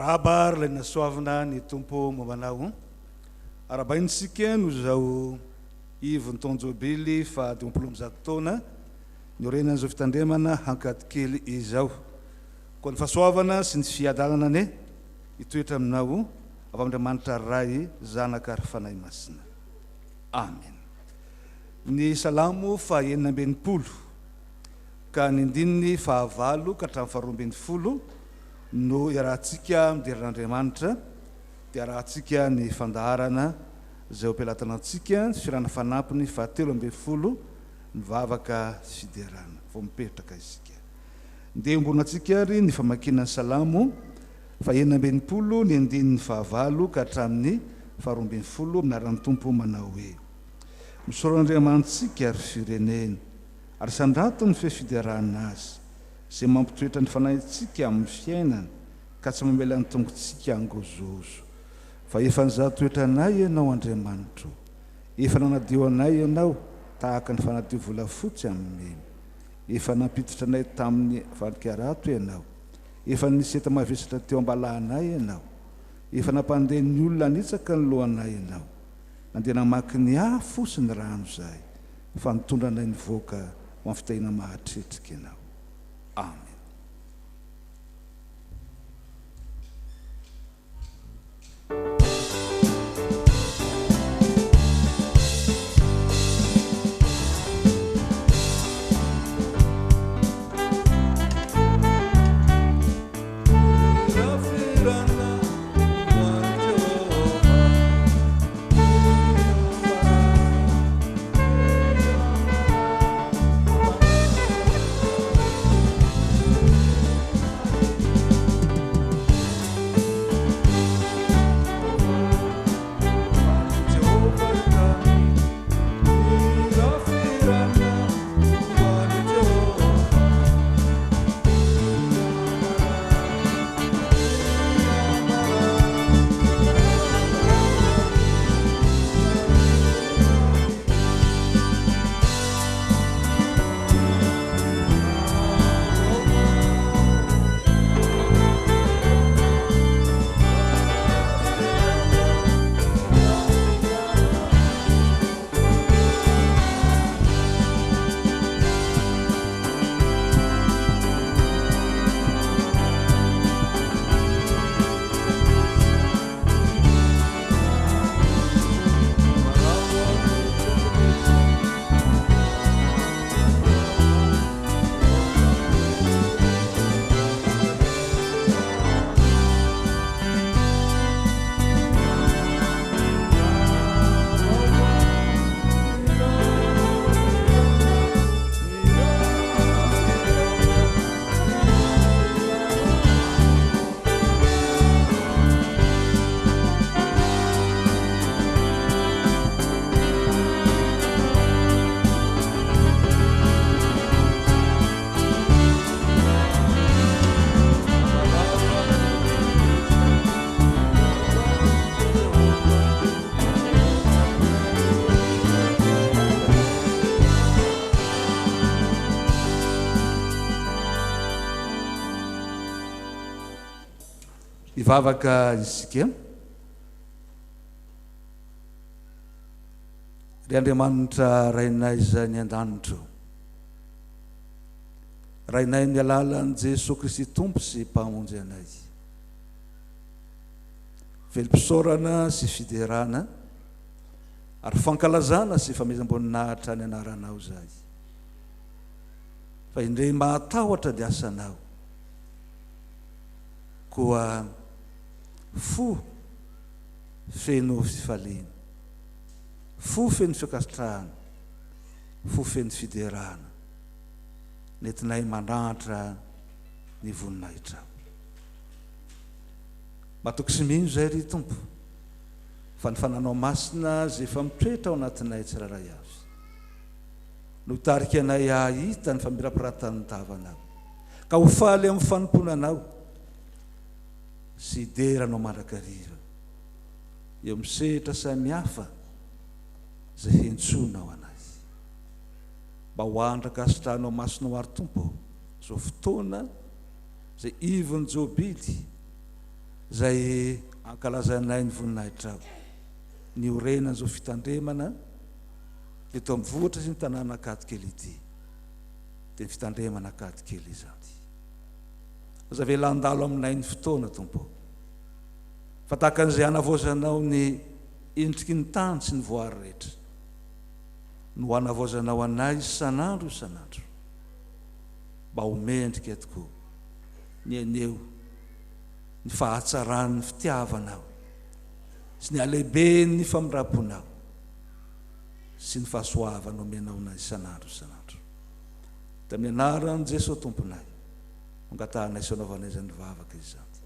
Miarahaba ary ilay nasoavina ny Tompo momba anao. Arahabaina isika noho izao ivon'ny taon-jobily faha 150 taona niorenan'izao fitandremana Ankadikely izao. Koa ny fahasoavana sy ny fiadanana anie hitoetra aminao avy amin'Andriamanitra Ray, Zanaka ary Fanahy Masina. Amena. Ny Salamo faha 66 ka ny andininy fahavalo ka hatramin'ny faharoa 12 no iarahantsika midera an'Andriamanitra, dia arahantsika ny fandaharana izay ho am-pelatanantsika, ny firana fanampiny faha 13, ny vavaka fiderana. Vao mipetraka isika. Ndeha iombonantsika ary ny famakiana ny Salamo faha 66 ny andininy fahavalo ka hatramin'ny faha 12 amin'ny anaran'ny Tompo manao hoe, Misaora an'Andriamanitsika, ry firenena, ary sandrato ny feo fiderana Azy, izay mampitoetra ny fanahintsika amin'ny fiainana ka tsy mamela ny tongotsika hangozohozo. Fa efa nizaha toetra anay Ianao, Andriamanitro, efa nanadio anay Ianao tahaka ny fanadio volafotsy amin'ny memy. Efa nampiditra anay tamin'ny valikarato Ianao, efa nisy enta-mavesatra teo am-balahanay Ianao, efa nampandeha ny olona hanitsaka ny lohanay Ianao. Nandeha namaky ny afo sy ny rano izahay, fa nitondra anay nivoaka ho amin'ny fitahiana mahatretrika Ianao. Amena. Hivavaka isika. Ry Andriamanitra Rainay izay any an-danitra ô. Rainay amin'ny alalan'i Jesoa Kristy Tompo sy Mpamonjy anay. Velom-pisaorana sy fiderana ary fankalazana sy famezam-boninahitra ny anaranao izahay. Fa indre mahatahotra ny asanao. Koa fo feno fifaliana, fo feno fiankasitrahana, fo feno fiderana, nentinay mandrantra ny voninahitrao. Matoky sy mino izay ry Tompo fa ny Fananao Masina izay efa mitoetra ao anatinay tsirairay avy no hitarika anay hahita ny famirapiratan'ny tavanao ka ho faly amin'ny fanompoana Anao sy hidera Anao mandrakariva eo amin'ny sehatra samihafa izay hentsoinao anay. Mba ho andrakasitrahanao masinao ary Tompo ô, izao fotoana izay ivon'ny jobily. izay ankalazanay ny voninahitrao, niorenan'izao fitandremana teto amin'ny vohitra sy ny tanàna Ankadikely ity, dia ny fitandremana Ankadikely izany. Aza avela handalo aminay ny fotoana, Tompo ô, fa tahaka an'izay hanavaozanao ny endriky ny tany sy ny voary rehetra, no hanavaozanao anay isan'andro isan'andro, mba ho mendrika tokoa ny haneho ny fahatsaran'ny fitiavanao sy ny halehiben'ny famindram-ponao sy ny fahasoavana omenao anay isan'andro isan'andro. Dia amin'ny anaran'i Jesoa Tomponay, angatahanay sy anaovanay izany vavaka izany.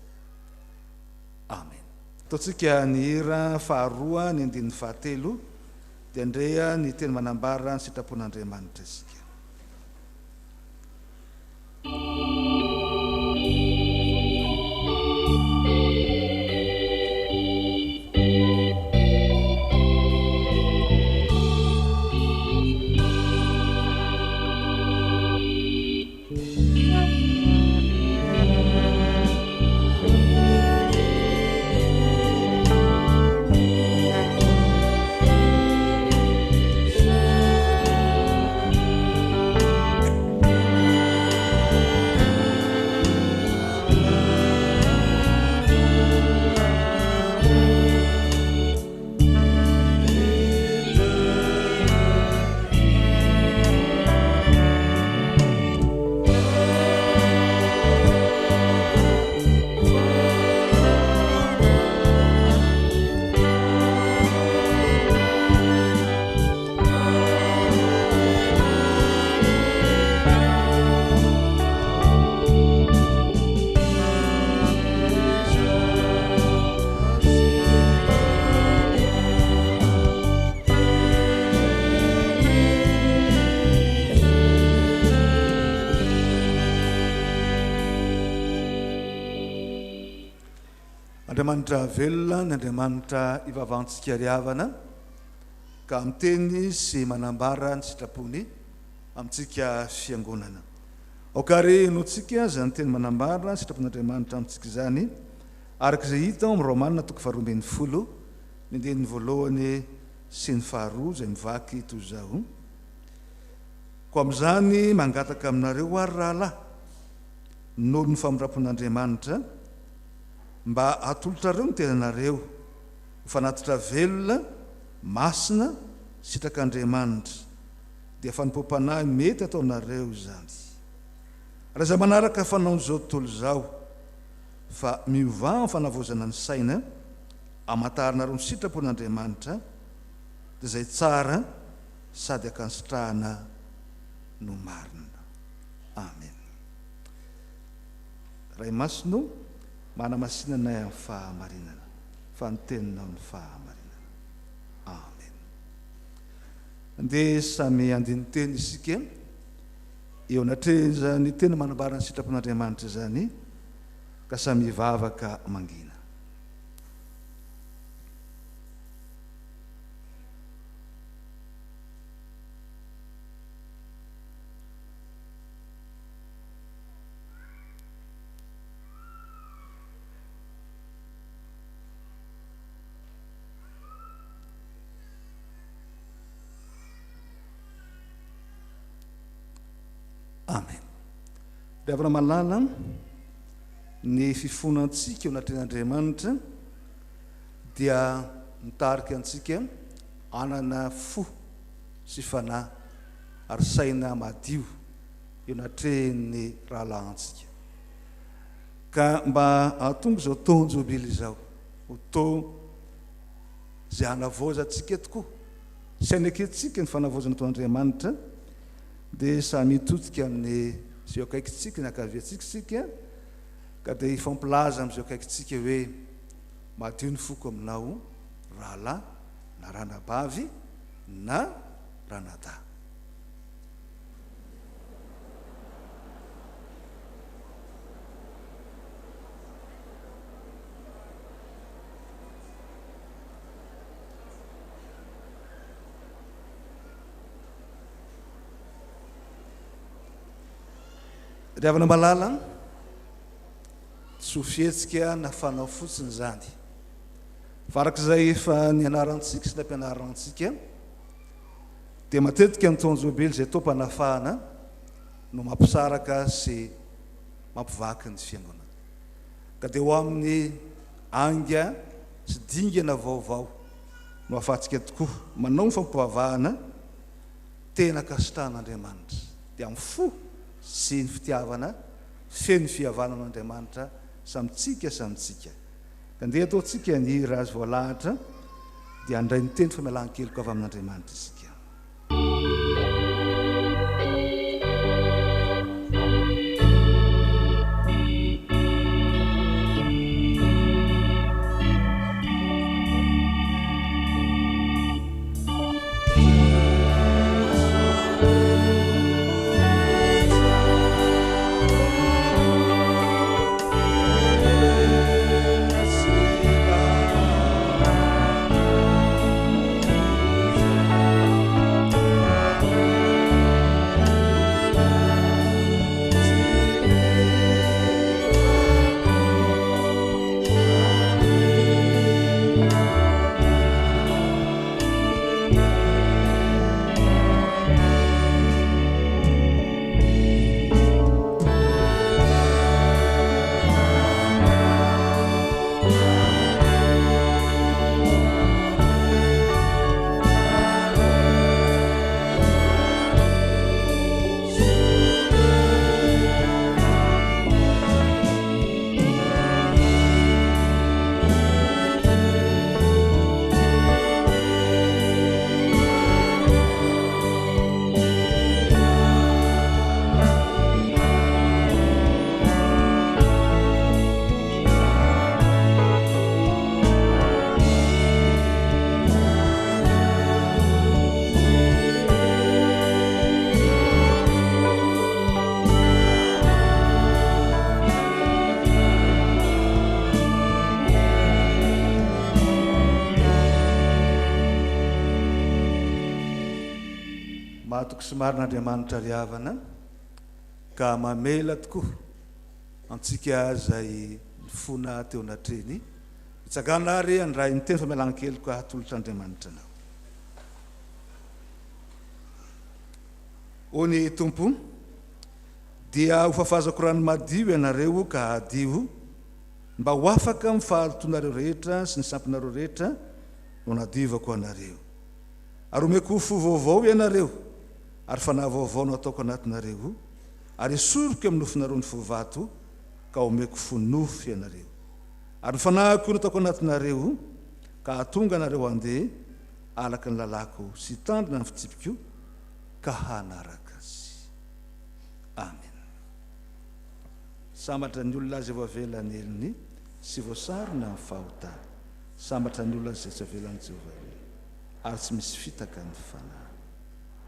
Amen. Ataontsika ny hira faharoa, ny andininy fahatelo, dia handre ny teny manambara ny sitrapon'Andriamanitra isika. Andriamanitra velona ny Andriamanitra ivavahantsika ry havana ka miteny sy manambara ny sitrapony amintsika fiangonana. Aoka àry henointsika izany teny manambara ny sitrapon'Andriamanitra amintsika izany, araka izay hita ao amin'ny Romana toko faharoa ambin'ny folo, ny andininy voalohany sy ny faharoa, izay mivaky toy izao, Koa amin'izany mangataka aminareo aho, ry rahalahy, noho ny famindram-pon'Andriamanitra, mba hatolotrareo ny tenanareo ho fanatitra velona, masina, sitrak'Andriamanitra, dia fanompoam-panahy mety ataonareo izany. Ary aza manaraka fanaon'izao tontolo izao, fa miovà amin'ny fanavaozana ny saina, hamantaranareo ny sitrapon'Andriamanitra, dia izay tsara sady ankasitrahana no marina. Amen. Ray Masina o, manamasina anay amin'ny fahamarinana, fa ny teninao no fahamarinana. Amen. Andeha samy handini-teny isika eo anatrehan'izany teny manambara ny sitrapon'Andriamanitra izany, ka samy hivavaka mangina. Amen. Ry havana malala, ny fifonantsika eo anatrehan'Andriamanitra dia mitarika antsika hanana fo sy fanahy ary saina madio eo anatrehan'ny rahalahintsika. Ka mba hahatonga izao taon-jobily izao ho taon izay hanavaozantsika tokoa sy hanekentsika ny fanavaozana ataon'Andriamanitra, dia samy hitodika amin'ny izay eo akaikintsika ny ankaviantsika isika, ka dia hifampilaza amin'izay eo akaikintsika hoe, Madio ny foko aminao rahalahy na ranabavy na ranadahy. Ry havana malala, Tsy ho fihetsika na fanao fotsiny izany, fa araka izay efa nianarantsika sy nampianarina antsika, dia matetika ny taon-jobily izay taom-panafahana no mampisaraka sy mampivaky ny fiangonana. Ka dia ho amin'ny ainga sy dingana vaovao no ahafahantsika tokoa manao ny fampivavahana tena ankasitrahan'Andriamanitra, dia amin'ny fo sy ny fitiavana feno fihavanana Andriamanitra samy tsika samy tsika. Ka ndeha ataontsika ny hira azy voalahatra dia handray ny teny famelan-keloka avy amin'Andriamanitra isika. Mahatoky sy marina Andriamanitra ry havana ka mamela tokoa antsika izay nifona teo anatrehiny. Mitsangàna ary handray ny teny famelan-keloka hatolotr'Andriamanitra anao. Hoy ny Tompo, Dia hofafazako rano madio ianareo ka hadio, mba ho afaka amin'ny fahalotoanareo rehetra sy ny sampinareo rehetra no hanadiovako anareo. Ary homeko fo vaovao ianareo, ary fanahy vaovao no hataoko anatinareo, ary esoriko amin'ny nofonareo ny fo vato, ka homeko fo nofo ianareo. Ary ny fanahiko no hataoko anatinareo, ka hahatonga anareo handeha araka ny lalàko sy hitandrina ny fitsipiko, ka hanaraka azy. Amena. Sambatra ny olona izay voavela ny helony sy voasarona ny fahotany. Sambatra ny olona izay tsy avelan'i Jehovah helony, ary tsy misy fitaka ny fanahiny.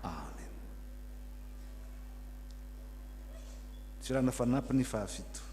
Amen. Fihirana fanampiny fahafito.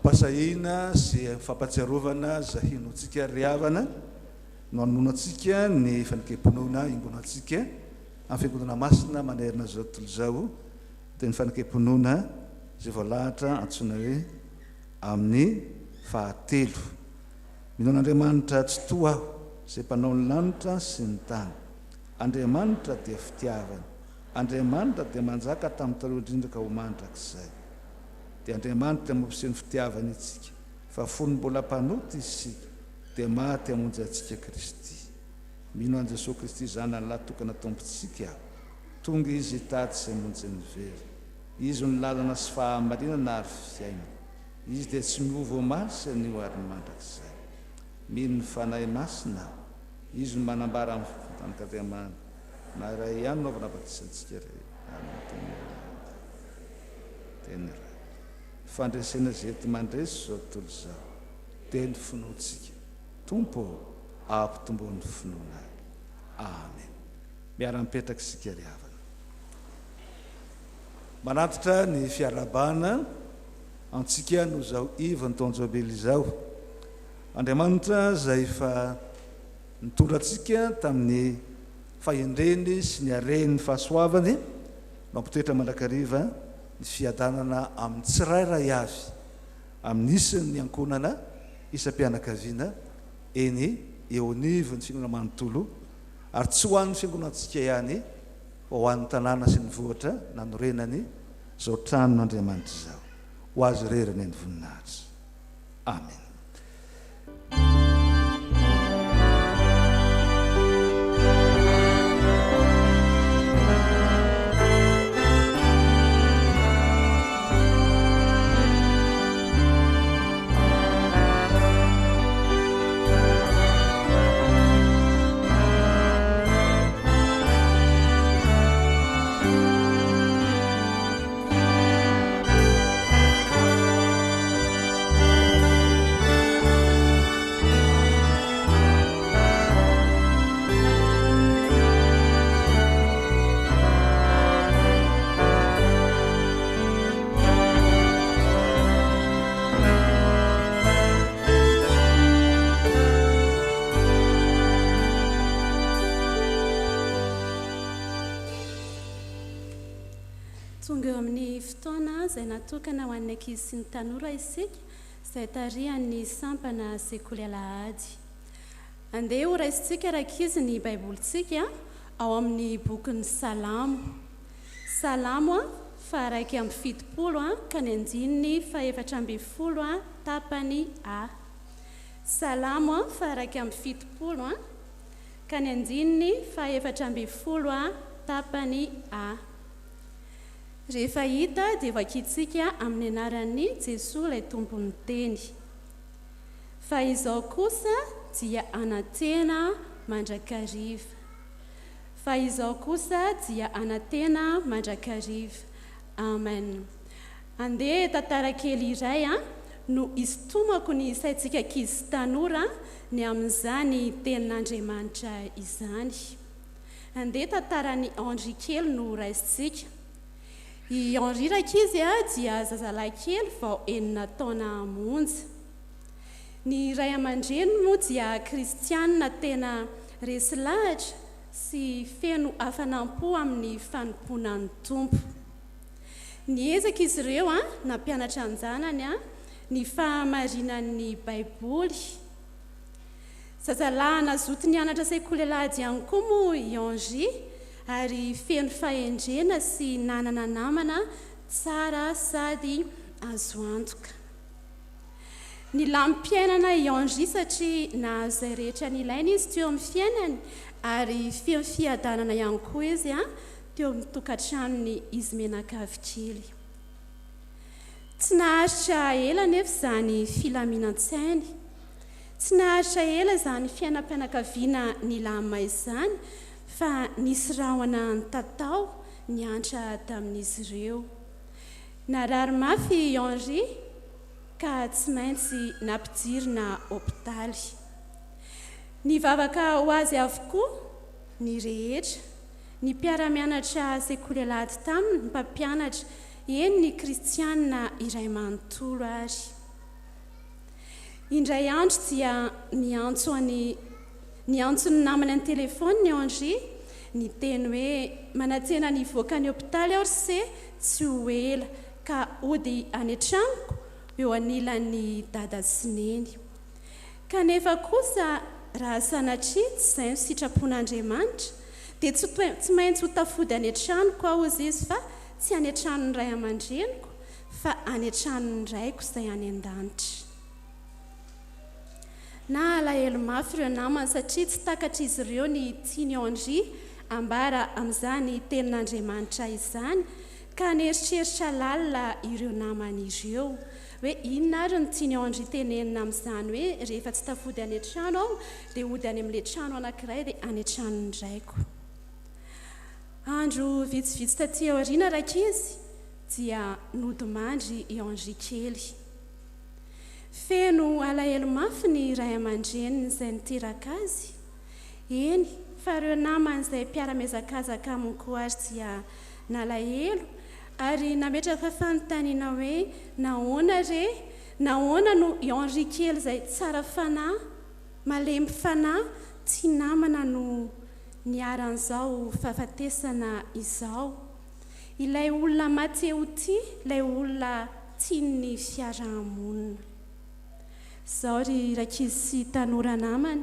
Ampasahiana sy fampatsiarovana izay hinoantsika ry havana no anononantsika ny fanekem-pinoana iombonantsika amin'ny Fiangonana Masina manerana izao tontolo izao dia ny fanekem-pinoana izay voalahatra antsoina hoe amin'ny fahatelo. Mino an'Andriamanitra Tsitoha aho, izay Mpanao ny lanitra sy ny tany. Andriamanitra dia fitiavana. Andriamanitra dia manjaka tamin'ny taloha indrindra ka ho mandrakizay. Dia Andriamanitra dia mampiseho ny fitiavany antsika, fa fony mbola mpanota isika, dia maty hamonjy antsika Kristy. Mino an'i Jesoa Kristy Zanany lahy tokana Tompontsika aho. Tonga Izy hitady sy hamonjy ny very. Izy no lalana sy fahamarinana ary fiainana. Izy dia tsy miova omaly sy anio ary ny mandrakizay. Mino ny Fanahy Masina aho. Izy no manambara ny Zanak'Andriamanitra. Na iray ihany no anaovana batisa antsika rehetra. Amen. Teny iray. Teny iray. Fandresena izay enti-mandresy izao tontolo izao. Dia ny finoantsika. Tompo ô, ampitomboy ny finoanay. Amen. Miara-mipetraka isika ry havana. Manatitra ny fiarahabana antsika noho izao ivon'ny taon-jobily izao. Andriamanitra izay efa nitondra antsika tamin'ny fahendreny sy ny haren'ny fahasoavany no hampitoetra mandrakariva ny fiadanana amin'ny tsirairay avy, amin'ny isan'ny ankohonana, isam-pianakaviana, eny eo anivon'ny fiangonana manontolo, ary tsy ho an'ny fiangonantsika ihany fa ho an'ny tanàna sy ny vohitra nanorenany izao tranon'Andriamanitra izao. Ho Azy irery anie ny voninahitra. Amena. Tonga eo amin'ny fotoana izay natokana ho an'ny ankizy sy ny tanora isika, izay tarihan'ny sampana Sekoly Alahady. Andeha horaisintsika rankizy ny Baibolintsika ao amin'ny bokin'ny Salamo. Salamo faha-71 ka ny andininy faha-14 tapany A. Salamo faha-71 ka ny andininy faha-14 tapany A. Rehefa hita dia vakintsika amin'ny anaran'i Jesoa ilay Tompon'ny Teny. Fa izao kosa dia hanantena mandrakariva. Fa izao kosa dia hanantena mandrakariva. Amen. Andeha tantara kely iray no hisintomako ny saintsika ankizy sy tanora ny amin'izany Tenin'Andriamanitra izany. Andeha tantaran'i Henri kely no raisintsika. I Henri rankizy dia zazalahy kely vao enina taona monja. Ny ray aman-dreniny moa dia kristianina tena resy lahatra sy feno hafanam-po amin'ny fanompoana ny Tompo. Niezaka izy ireo nampianatra an-janany ny fahamarinan'ny Baiboly. Zazalahy nazoto nianatra sekoly alahady ihany koa moa i Henri ary feno fahendrena sy nanana namana tsara sady azo antoka. Nilamim-piainana i Henri satria nahazo izay rehetra nilainy izy teo amin'ny fiainany ary feno fiadanana ihany koa izy teo amin'ny tokantranony izy mianakavy kely. Tsy naharitra ela anefa izany filaminan-tsainy. Tsy naharitra ela izany fiainam-pianakaviana nilamina izany fa nisy rahona nitatao niantra tamin'izy ireo. Narary mafy i Henri ka tsy maintsy nampidirina hopitaly. Nivavaka ho azy avokoa ny rehetra, ny mpiara-mianatra sekoly alahady taminy, ny mpampianatra, eny ny kristiana iray manontolo ary. Indray andro dia niantso an'i niantso ny namany an-telefaonina i Henri, niteny hoe, Manantena ny hivoaka ny hopitaly aho ry se tsy ho ela, ka hody any an-tranoko eo anilan'i Dada sy Neny. Kanefa kosa raha sanatria tsy izay no sitrapon'Andriamanitra, dia tsy tsy maintsy ho tafody any an-tranoko aho, hozy izy, fa tsy any an-tranon'ny ray aman-dreniko, fa any an-tranon'ny Raiko izay any an-danitra. Na alahelo mafy ireo namany satria tsy takatr'izy ireo ny tian'i Henri ambara amin'izany tenin'Andriamanitra izany, ka nieritreritra lalina ireo namany ireo. Hoe inona ary no tian'i Henri tenenina amin'izany hoe rehefa tsy tafody any an-trano aho dia hody any amin'ilay trano anankiray dia any an-tranon'ny raiko. Andro vitsivitsy taty aoriana rankizy dia nodimandry i Henri kely. Feno alahelo mafy ny ray aman-dreniny izay niteraka azy. Eny, fa ireo namany izay mpiara-mihazakazaka aminy koa ary dia nalahelo ary nametraka fanontaniana hoe nahoana re, nahoana no i Henri kely izay tsara fanahy, malemy fanahy, tia namana no niharan'izao fahafatesana izao. Ilay olona maty-ho-tia, ilay olona tian'ny fiaraha-monina. Izao ry rankizy sy tanora namana,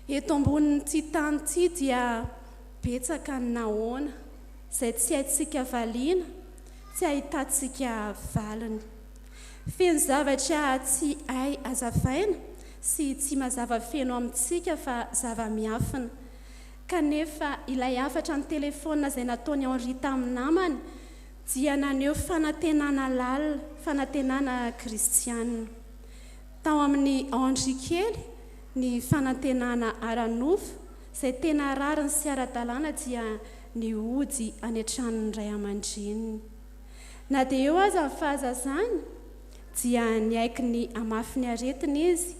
eto ambonin'ity tany ity dia betsaka ny nahoana, izay tsy haintsika valiana, tsy ahitantsika valiny. Feno zavatra tsy hay hazavaina sy tsy mazava feno amintsika fa zava-miafina. Kanefa ilay hafatra an-telefaonina izay nataon'i Henri tamin'ny namany dia naneho fanantenana lalina, fanantenana kristiana. Tao amin'i Henri kely, ny fanantenana ara-nofo izay tena rariny sy ara-dalàna dia ny hody any an-tranon'ny ray aman-dreniny. Na dia eo aza ny fahazazany, dia niaiky ny hamafin'ny aretina izy,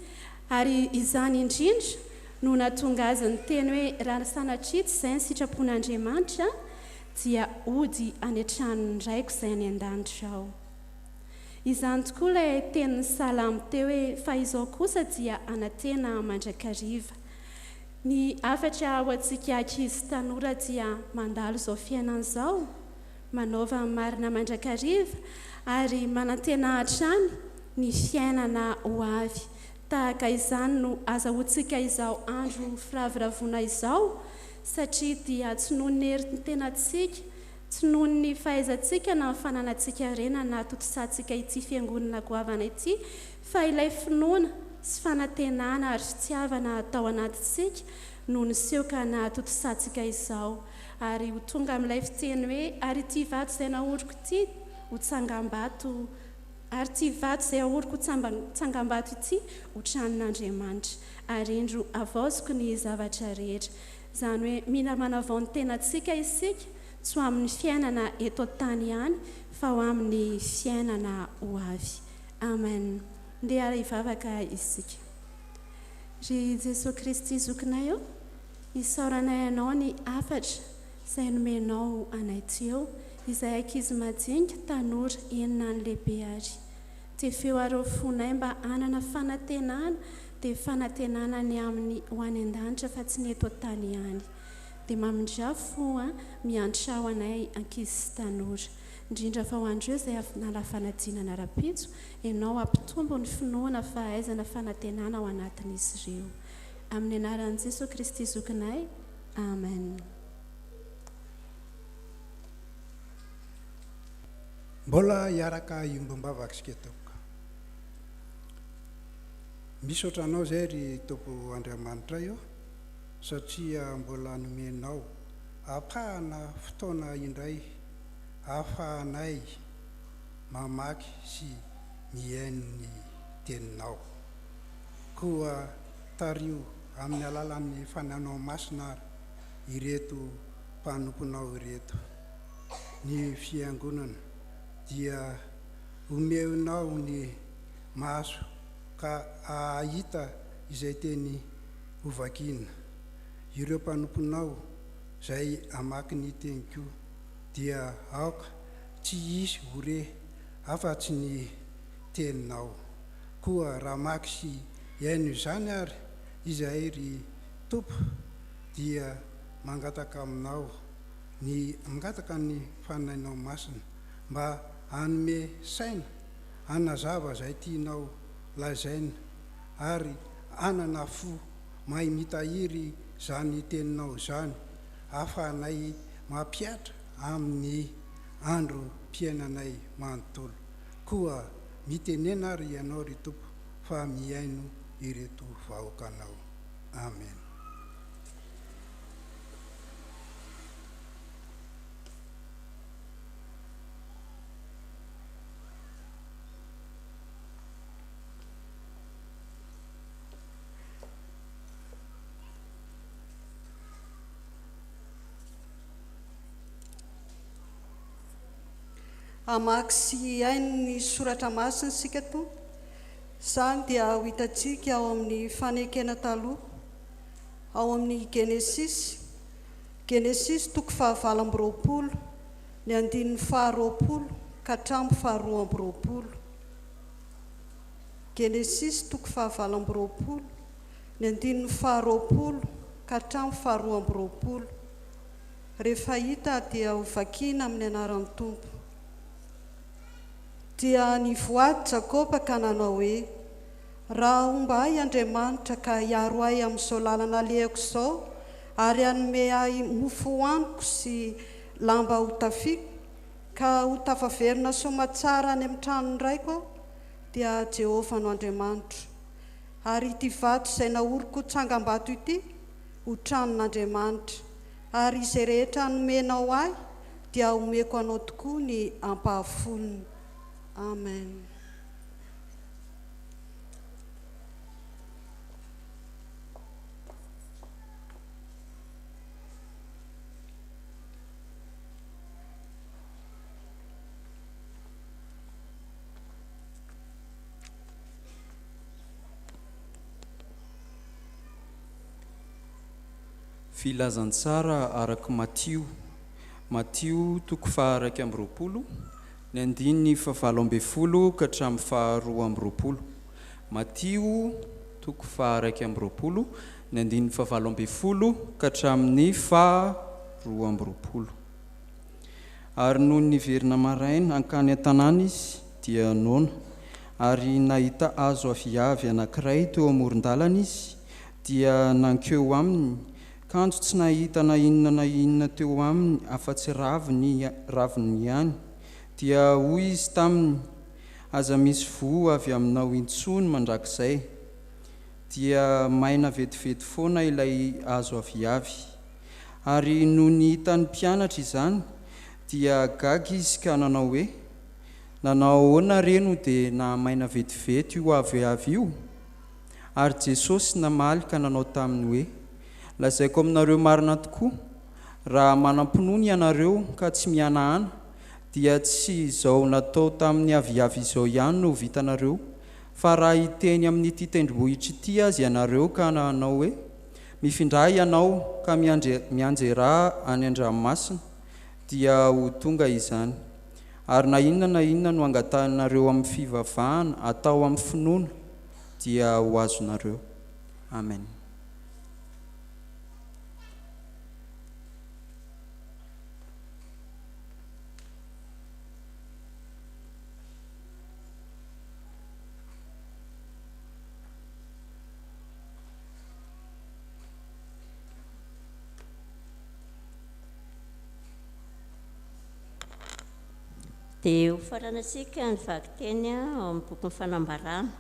ary izany indrindra no nahatonga azy niteny hoe raha sanatria tsy izay ny sitrapon'Andriamanitra, dia hody any an-tranon'ny Raiko izay any an-danitra aho. Izany tokoa ilay tenin'ny Salamo teo hoe fa izao kosa dia hanantena mandrakariva. Ny hafatra ho antsika ankizy sy tanora dia mandalo izao fiainana izao, manaova ny marina mandrakariva ary manantena hatrany ny fiainana ho avy. Tahaka izany no azahoantsika izao andro firavoravoana izao satria dia tsy noho ny herin'ny tenantsika, tsy noho ny fahaizantsika na ny fananantsika harena nahatontosantsika ity fiangonana goavana ity fa ilay finoana sy fanantenana ary fitiavana tao anatintsika no niseho ka nahatontosantsika izao. Ary ho tonga amin'ilay fiteny hoe, Ary ity vato izay naoriko ity ho tsangambato, ary ity vato izay aoriko ho tsangambato ity ho tranon'Andriamanitra. Ary indro havaoziko ny zavatra rehetra. Izany hoe mila manavao ny tenantsika isika, tsy ho amin'ny fiainana eto an-tany ihany, fa ho amin'ny fiainana ho avy. Amen. Ndeha hivavaka isika. Ry Jesoa Kristy Zokinay ô, isaoranay Anao ny hafatra izay nomenao anay teo, izay ankizy majinika, tanora, eny na ny lehibe ary. Tefeo ary ao fonay mba hanana fanantenana, dia fanantenana ny amin'ny ho any an-danitra fa tsy ny eto an-tany ihany. Dia mamindrà fo miantrà ho anay ankizy sy tanora. Indrindra fa ho an'ireo izay avy nala fanadinana rahampitso, Ianao hampitombo ny finoana, fahaizana, fanantenana ao anatin'izy ireo. Amin'ny anaran'i Jesoa Kristy Zokinay, Amen. Mbola hiaraka hiombom-bavaka isika tompoko. Misaotra anao izay ry Tompo Andriamanitray ô, satria mbola nomenao ampahana fotoana indray ahafahanay mamaky sy mihaino ny Teninao. Koa tariho amin'ny alalan'ny Fanahinao Masina ary ireto mpanomponao ireto, ny Fiangonana, dia omeonao ny maso ka hahita izay teny hovakiana. Ireo mpanomponao izay hamaky ny teny koa dia aoka tsy hisy ho re afa-tsy ny teninao. Koa raha maka sy hihaino izany ary izahay ry Tompo dia mangataka aminao ny mangataka ny Fanahinao Masina mba hanome saina hanazava izay tianao lazaina ary hanana fo mahay mitahiry izany teninao izany ahafahanay mampihatra amin'ny androm-piainanay manontolo. Koa mitenena ary Ianao ry Tompo fa mihaino ireto vahoakanao. Amen. Hamaky sy hihaino ny soratra masina isika Tompo. Izany dia ho hitantsika ao amin'ny Fanekena Taloha, ao amin'ny Genesisy, Genesisy toko fahavalo amby roapolo, ny andininy faharoapolo ka hatramin'ny faharoa amby roapolo. Genesisy toko fahavalo amby roapolo, ny andininy faharoapolo ka hatramin'ny faharoa amby roapolo. Rehefa hita dia ho vakiana amin'ny anaran'ny Tompo. Dia nivoady Jakoba ka nanao hoe, Raha homba ahy Andriamanitra ka hiaro ahy amin'izao lalana alehako izao ary hanome ahy mofo hohaniko sy lamba hotafiako, ka ho tafaverina soamatsara any amin'ny tranon'ny raiko aho, dia Jehovah no Andriamanitro. Ary ity vato izay naoriko ho tsangambato ity ho tranon'Andriamanitra. Ary izay rehetra nomenao ahy dia homeko anao tokoa ny ampahafolony. Amen. Filazantsara araka Matio, Matio toko faha-21, ny andininy fahavalo ambin'ny folo ka hatramin'ny faharoa amby roapolo. Matio toko faha-21, ny andininy fahavalo ambin'ny folo ka hatramin'ny faharoa amby roapolo. Ary nony niverina maraina hankany an-tanàna izy, dia noana. Ary nahita hazo aviavy anankiray teo amoron-dalana izy, dia nankeo aminy, kanjo tsy nahita na inona na inona teo aminy afa-tsy raviny raviny ihany. Dia hoy izy taminy, Aza misy voa avy aminao intsony mandrakizay. Dia maina vetivety foana ilay hazo aviavy. Ary nony hitan'ny mpianatra izany, dia gaga izy ka nanao hoe, Nanao ahoana re no dia nahamaina vetivety io aviavy io? Ary Jesosy namaly ka nanao taminy hoe, Lazaiko aminareo marina tokoa, raha manam-pinoana ianareo ka tsy mihanahana, dia tsy izao natao tamin'ny aviavy izao ihany no ho vitanareo, fa raha hiteny amin'ity tendrombohitra ity aza ianareo ka hanao hoe, Mifindrà ianao ka mianjerà any an-dranomasina, dia ho tonga izany. Ary na inona na inona no angatahinareo amin'ny fivavahana atao amin'ny finoana, dia ho azonareo. Amen. Dia ho faranantsika ny vakiteny ao amin'ny bokin'ny Fanambarana.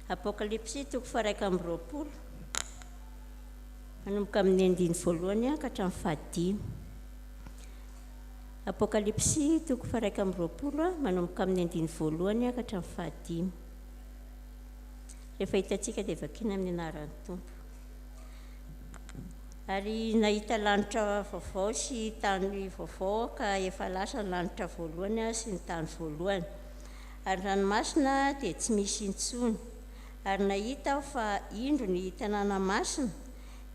Apokalypsy toko faha-21, manomboka amin'ny andininy voalohany ka hatramin'ny fahadimy. Apokalypsy toko faha-21, manomboka amin'ny andininy voalohany ka hatramin'ny fahadimy. Rehefa hitantsika dia vakiana amin'ny anaran'ny Tompo. Ary nahita lanitra vaovao sy tany vaovao aho ka efa lasa ny lanitra voalohany sy ny tany voalohany. Ary ny ranomasina dia tsy misy intsony. Ary nahita aho fa indro ny tanàna masina,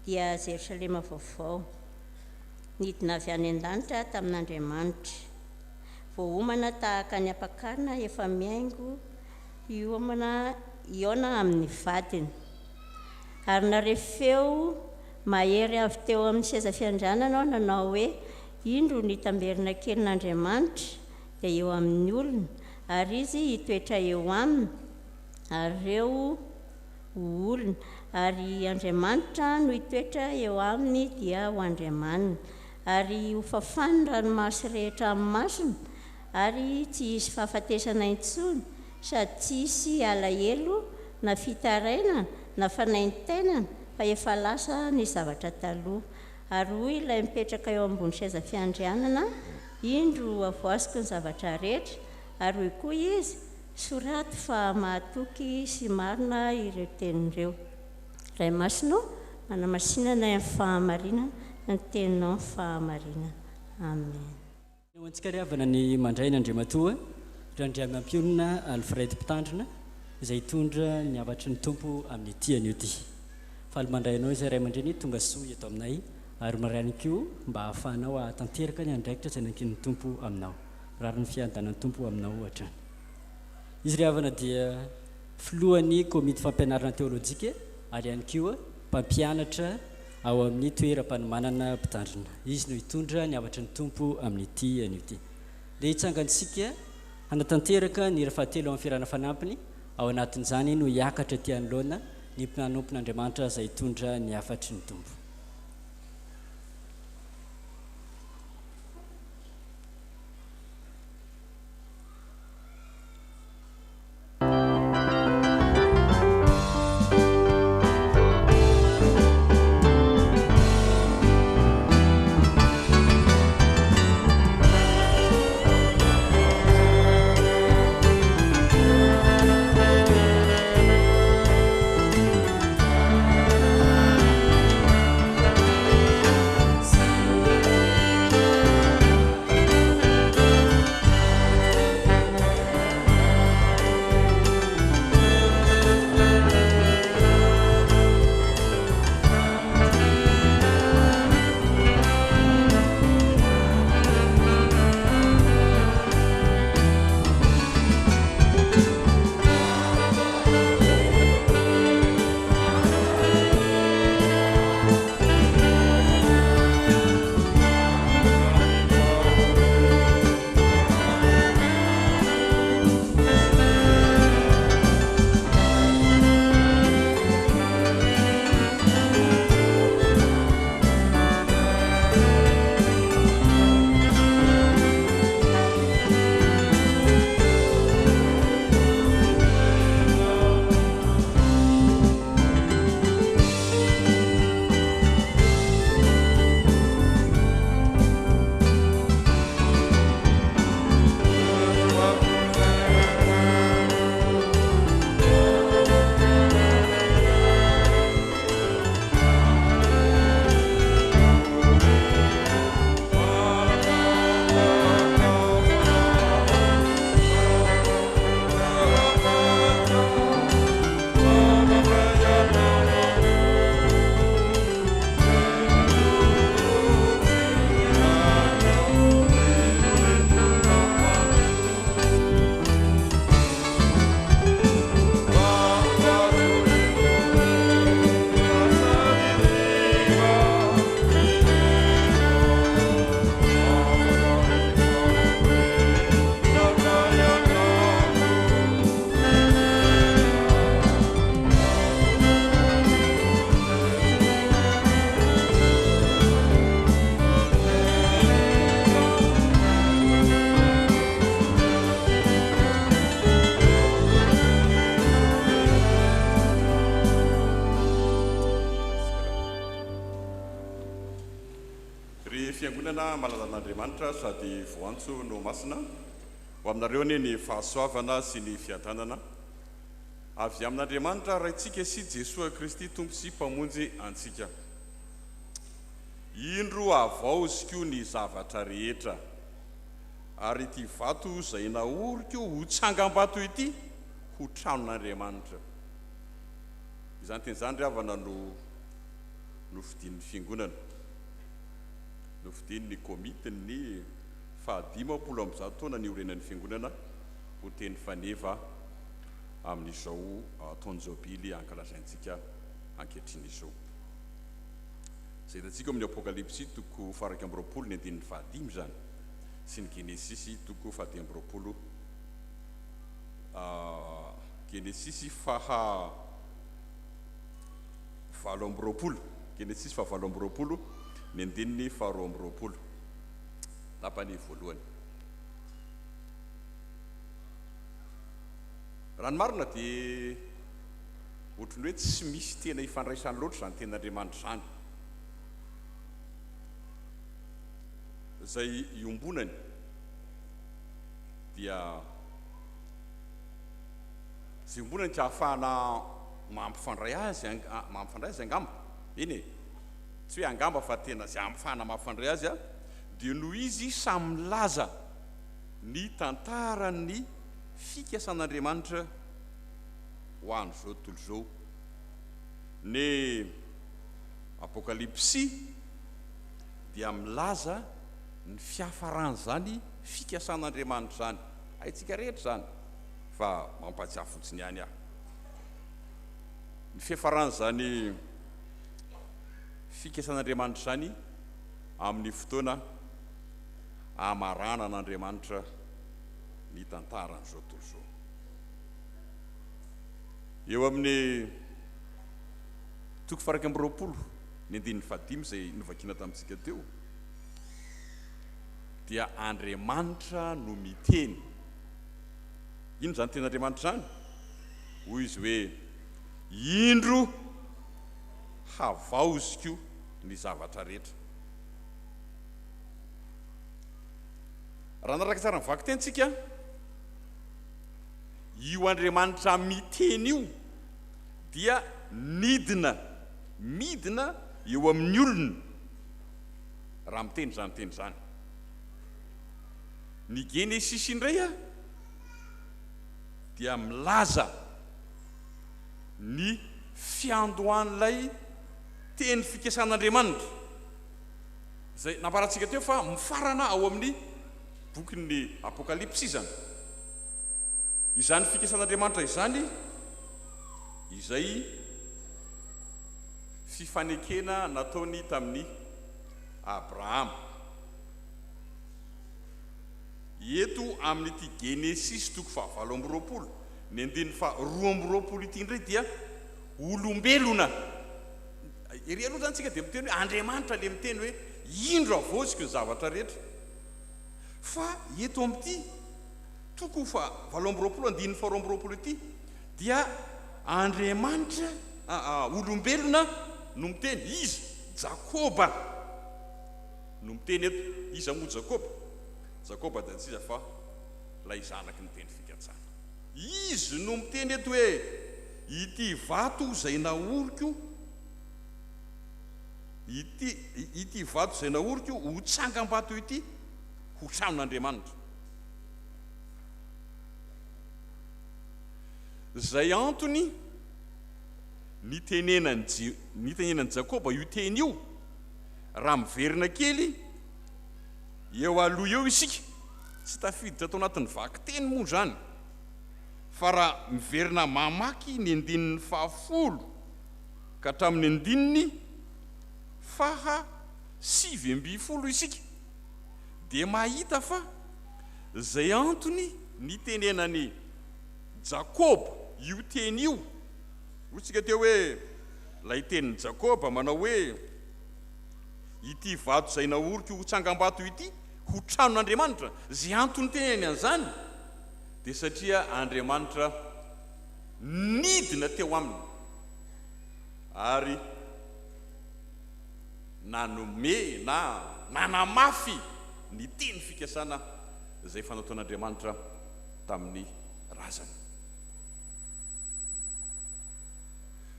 dia Jerosalema vaovao, nidina avy any an-danitra tamin'Andriamanitra. Voaomana tahaka ny ampakarina efa mihaingo. hiomana hihaona amin'ny vadiny. Ary nahare feo mahery avy teo amin'ny seza fiandrianana aho nanao hoe, Indro ny tamberinakelin'Andriamanitra dia eo amin'ny olona, ary Izy hitoetra eo aminy, ary ireo ho olony, ary Andriamanitra no hitoetra eo aminy dia ho Andriamaniny. Ary hofafany ny ranomaso rehetra amin'ny masony, ary tsy hisy fahafatesana intsony, sady tsy hisy alahelo na fitarainana na fanaintainana, fa efa lasa ny zavatra taloha. Ary hoy ilay mipetraka eo ambony seza fiandrianana, Indro havoaziko ny zavatra rehetra. Ary hoy koa izy, Soraty fa mahatoky sy marina ireo teny ireo. Ray Masina ô, manamasina anay amin'ny fahamarinana, ny teninao ny fahamarinana. Amen. Ho antsika ry havana ny mandray an' Andriamatoa Randriamampionona Alfred Mpitandrina izay hitondra ny hafatry ny Tompo amin'ity anio ity. Faly mandray anao izay ray aman-dreny tonga soa eto aminay ary mirary ihany koa mba hahafahanao hahatanteraka ny andraikitra izay nankinin'ny Tompo aminao. Mirary ny fiadanan'ny Tompo ho aminao hatrany. Izy ry havana dia filohan'ny komity fampianarana teolojika ary ihany koa mpampianatra ao amin'ny toeram-panomanana mpitandrina. Izy no hitondra ny hafatry ny Tompo amin'ity anio ity. Ndeha hitsangantsika hanatanteraka ny hira fahatelo amin'ny fihirana fanampiny, ao anatin'izany no hiakatra ety anoloana ny mpanompon'Andriamanitra izay hitondra ny hafatry ny Tompo. Ry Fiangonana malalan'Andriamanitra sady voantso no masina, ho aminareo anie ny fahasoavana sy ny fiadanana avy amin'Andriamanitra Raintsika sy Jesoa Kristy Tompo sy Mpamonjy antsika. Indro havaoziko ny zavatra rehetra, ary ity vato izay naoriko ho tsangambato ity ho tranon'Andriamanitra. Izany teny izany ry havana no nofidin'ny Fiangonana, nofidin'ny komitin'ny faha 150 taona niorenan'ny Fiangonana ho teny faneva. amin'izao taon-jobily ankalazaintsika ankehitriny izao. Izay hitantsika ao amin'ny Apokalypsy toko faha-21 ny andininy fahadimy izany sy ny Genesisy toko faha-25 Genesisy faha 28 Genesisy faha 28 ny andininy faha 22 tapany voalohany. Raha ny marina dia ohatran'ny hoe tsy misy tena ifandraisany loatra izany tenin'Andriamanitra izany. Izay iombonany dia izay iombonany ka ahafahana mampifandray azy, mampifandray azy angamba, eny e, tsy hoe angamba fa tena izay ahafahana mampifandray azy dia noho izy samy milaza ny tantaran'ny fikasan'Andriamanitra ho an'izao tontolo izao. Ny Apokalypsy dia milaza ny fiafaran'izany fikasan'Andriamanitra izany. Haintsika rehetra izany, fa mampahatsiahy fotsiny ihany aho. Ny fiafaran'izany fikasan'Andriamanitra izany amin'ny fotoana hamaranan'Andriamanitra ny tantaran'izao tontolo izao. Eo amin'ny toko faha-21, ny andininy fahadimy izay novakina tamintsika teo, dia Andriamanitra no miteny. Inona izany tenin'Andriamanitra izany? Hoy izy hoe, Indro havaoziko ny zavatra rehetra. Raha nanaraka tsara ny vakiteny tsika, io Andriamanitra miteny io dia nidina, midina eo amin'ny olona raha miteny izany teny izany. Ny Genesisy indray dia milaza ny fiandohan'ilay teny fikasan'Andriamanitra. Izay nambarantsika teo fa mifarana ao amin'ny bokin'ny Apokalypsy izany. Izany fikasan'Andriamanitra izany izay fifanekena nataony tamin'i Abrahama. Eto amin'ity Genesisy toko fahavalo amby 20, ny andininy faha 22 ity indray dia olombelona. Ery aloha izany tsika dia miteny hoe Andriamanitra ilay miteny hoe indro havaoziko ny zavatra rehetra. Fa eto amin'ity toko faha 28 andininy faha 22 ity dia Andriamanitra, olombelona no miteny. Iza? Jakoba no miteny eto. Iza moa Jakoba? Jakoba dia tsy iza fa ilay zanaky ny teny fikatsana. Izy no miteny eto hoe Ity vato izay naoriko, ity, ity vato izay naoriko ho tsangambato ity, ho tranon'Andriamanitra. Izay antony nitenenan'i, nitenenan'i Jakoba io teny io, raha miverina kely eo aloha eo isika, tsy tafiditra tao anatin'ny vakiteny moa izany. Fa raha miverina mamaky ny andininy fahafolo ka hatramin'ny andininy faha 19 isika dia mahita fa izay antony nitenenan'i Jakoba io teny io, hoy isika teo hoe ilay tenin'i Jakoba manao hoe ity vato izay naoriko ho tsangambato ity ho tranon'Andriamanitra, izay antony nitenenany an'izany dia satria Andriamanitra nidina teo aminy ary nanome na nanamafy ny teny fikasana izay efa nataon'Andriamanitra tamin'ny razany.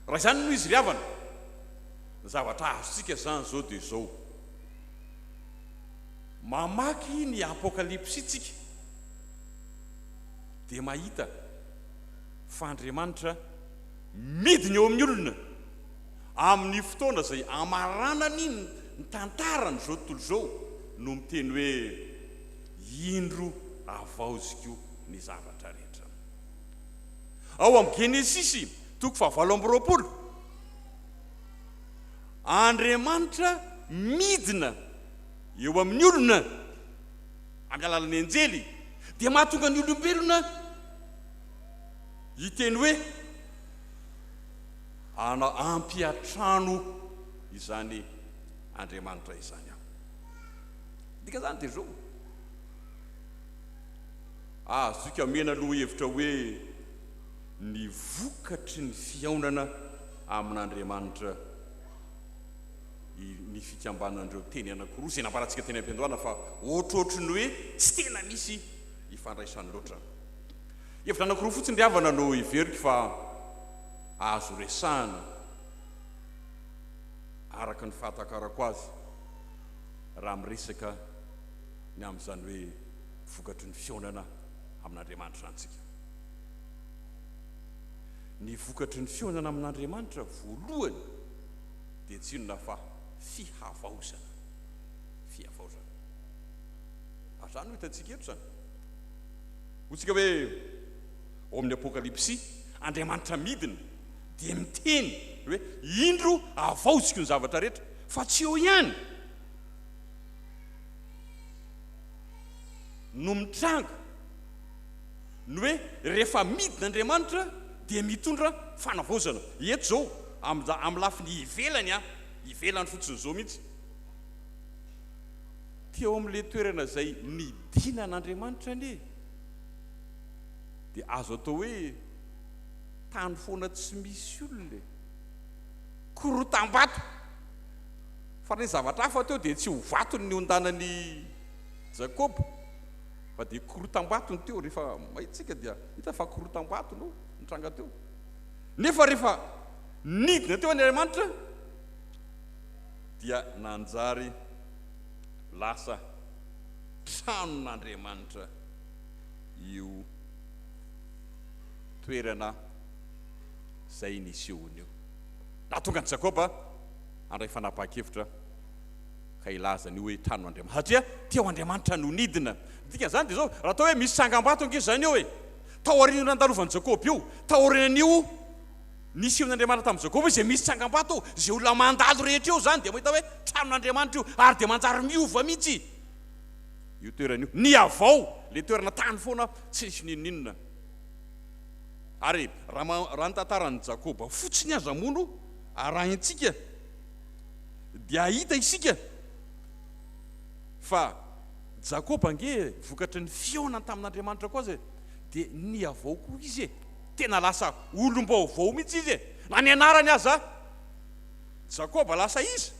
Raha izany no izy ry havana, ny zavatra azontsika izany izao dia izao, mamaky ny Apokalypsy tsika, dia mahita fa Andriamanitra midina eo amin'ny olona amin'ny fotoana izay amaranany ny tantaran'izao tontolo izao no miteny hoe indro havaoziko ny zavatra rehetra. Ao amin'ny Genesisy toko fahavalo amby 20, Andriamanitra midina eo amin'ny olona amin'ny alalan'ny anjely dia mahatonga ny olombelona hiteny hoe ana ampiantrano izany Andriamanitra izany aho. Dika izany dia izao. Azontsika omena lohahevitra hoe ny vokatry ny fihaonana amin'Andriamanitra ny fikambanan'ireo teny anankiroa izay nambarantsika teny am-piandohana fa ohatrohatry ny hoe tsy tena misy ifandraisany loatra. Hevitra anankiroa fotsiny ry havana no heveriko fa azo resahana araka ny fahatakarako azy raha miresaka ny amin'izany hoe vokatry ny fihaonana amin'Andriamanitra izany isika. Ny vokatry ny fihaonana amin'Andriamanitra voalohany dia tsy inona fa fihavaozana. Fihavaozana. Ary izany no hitantsika eto izany. Hoy tsika hoe ao amin'ny Apokalypsy, Andriamanitra midina dia miteny hoe indro havaoziko ny zavatra rehetra, fa tsy eo ihany no mitranga ny hoe rehefa midina Andriamanitra dia mitondra fanavaozana. Eto izao amin'ny lafiny ivelany an, ivelany fotsiny izao mihitsy. Teo amin'ilay toerana izay nidinan'Andriamanitra anie dia azo atao hoe tany foana tsy misy olona e. Korotam-bato. Fa ny zavatra hafa teo dia tsy ho vato ny niondanan'i Jakoba fa dia korotam-bato ny teo. Rehefa mahita isika dia hita fa korotam-bato no nitranga teo. Nefa rehefa nidina teo Andriamanitra dia nanjary lasa tranon'Andriamanitra io toerana izay nisehoany io. Nahatonga an'i Jakoba handray fanapahan-kevitra ka hilaza an'io hoe tranon'Andriamanitra, satria teo Andriamanitra no nidina. Ny dikan'izany dia izao, raha atao hoe misy tsangambato ange izany eo e, taorian'io nandalovan'i Jakoba io, taorian'io nisehoan'Andriamanitra tamin'i Jakoba io, izay misy tsangambato eo, izay olona mandalo rehetra eo izany dia mahita hoe tranon'Andriamanitra io, ary dia manjary miova mihitsy io toerana io. Nihavao ilay toerana tany foana tsy nisy n'inon'inona. Ary raha raha ny tantaran'i Jakoba fotsiny aza moa no arahintsika dia hahita isika fa Jakoba ange vokatry ny fihaonany tamin'Andriamanitra koa aza e, dia nihavao koa izy e, tena lasa olom-baovao mihitsy izy e, na ny anarany aza Jakoba lasa iza?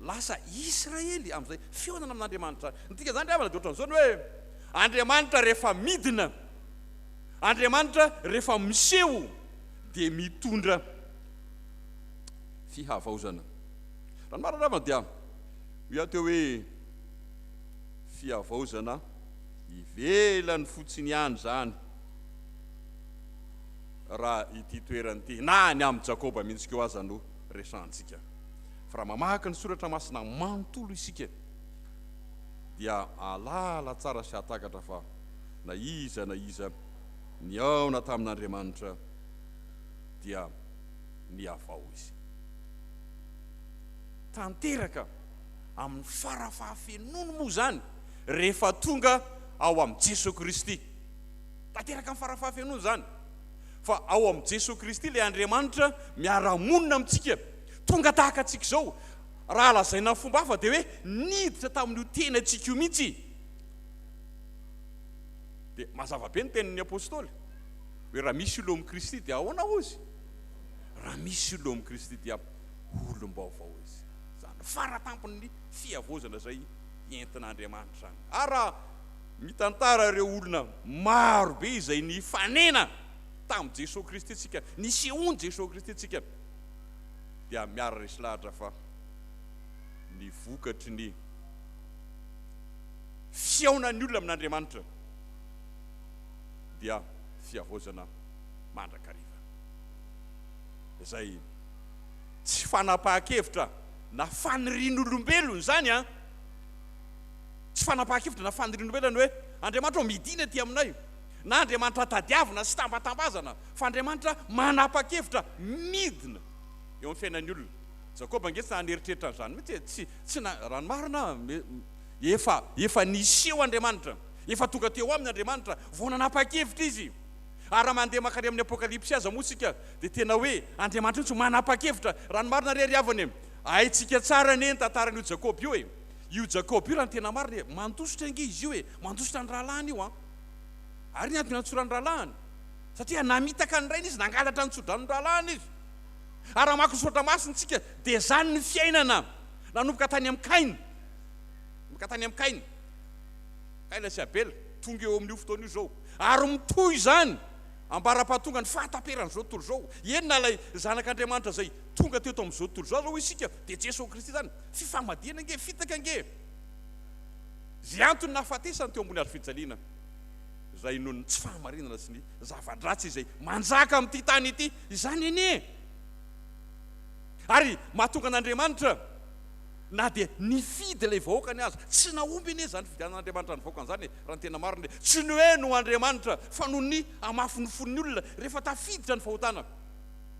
Lasa Israely amin'izay fihaonana amin'Andriamanitra. Ny dikan'izany ry havana dia ohatran'izao ny hoe Andriamanitra rehefa midina, Andriamanitra rehefa miseho dia mitondra fihavaozana. Raha ny marina angamba dia hoy aho teo hoe fihavaozana ivelany fotsiny ihany izany raha ity toerana ity, na ny amin'i Jakoba mihitsy koa aza no resahantsika. Fa raha mamaky ny soratra masina manontolo isika dia hahalala tsara sy hahatakatra fa na iza na iza nihaona tamin'Andriamanitra dia nihavao izy. Tanteraka amin'ny fara-fahafenoany moa izany rehefa tonga ao amin'i Jesoa Kristy. Tanteraka amin'ny fara-fahafenoany izany. Fa ao amin'i Jesoa Kristy ilay Andriamanitra miara-monina amintsika, tonga tahaka antsika izao. Raha lazaina amin'ny fomba hafa dia hoe niditra tamin'io tenantsika io mihitsy. Dia mazava be ny tenin'ny Apostoly hoe raha misy olona ao amin'i Kristy dia ahoana hozy? Raha misy olona ao amin'i Kristy dia olom-baovao izy. Izany faratampon'ny fihavaozana izay entin'Andriamanitra izany. Ary raha mitantara ireo olona maro be izay nifanena tamin'i Jesoa Kristy isika, nisehoan'i Jesoa Kristy isika, dia miara-resy lahatra fa ny vokatry ny fihaonan'ny olona amin'Andriamanitra dia fihavaozana mandrakariva. Izay tsy fanapahan-kevitra na fanirian'olombelona izany an! Tsy fanapahan-kevitra na fanirian'olombelona ny hoe, Andriamanitra ô, midina aty aminay. na Andriamanitra tadiavina sy tambatambazana, fa Andriamanitra manapa-kevitra midina eo amin'ny fiainan'ny olona. Jakoba ange tsy naha-nieritreritra an'izany mihitsy e, tsy, tsy na, raha ny marina, efa, efa niseho Andriamanitra, efa tonga teo aminy Andriamanitra, vao nanapa-kevitra izy. Ary raha mandeha mankany amin'ny Apokalypsy aza moa isika, dia tena hoe Andriamanitra mihitsy no manapa-kevitra. Raha ny marina re ry havana e, haintsika tsara anie ny tantaran'io Jakoba io e. Io Jakoba io raha ny tena marina e, mandositra ange izy io e, mandositra ny rahalahiny io an. Ary ny antony iantsorany rahalahiny? Satria namitaka ny rainy izy, nangalatra ny tsodranon'ny rahalahiny izy. Ary raha mamaky ny soratra masina isika dia izany ny fiainana nanomboka tany amin'i Kaina. Nanomboka tany amin'i Kaina. Kaina sy Abela, tonga eo amin'io fotoana io izao. Ary mitohy izany ambara-pahatonga ny fahataperan'izao tontolo izao. Eny na ilay Zanak'Andriamanitra izay tonga teto amin'izao tontolo izao aza hoy isika dia Jesoa Kristy izany. Fifamadihana ange, fitaka ange. Izay antony nahafatesany teo ambony hazofijaliana, izay noho ny tsy fahamarinana sy ny zava-dratsy izay manjaka amin'ity tany ity, izany anie. Ary mahatonga an'Andriamanitra na dia nifidy ilay vahoakany aza, tsy nahomby anie izany fifidianan'Andriamanitra ny vahoakany izany e, raha ny tena marina e. Tsy ny hoe noho Andriamanitra, fa noho ny hamafin'ny fon'ny olona rehefa tafiditra ny fahotana,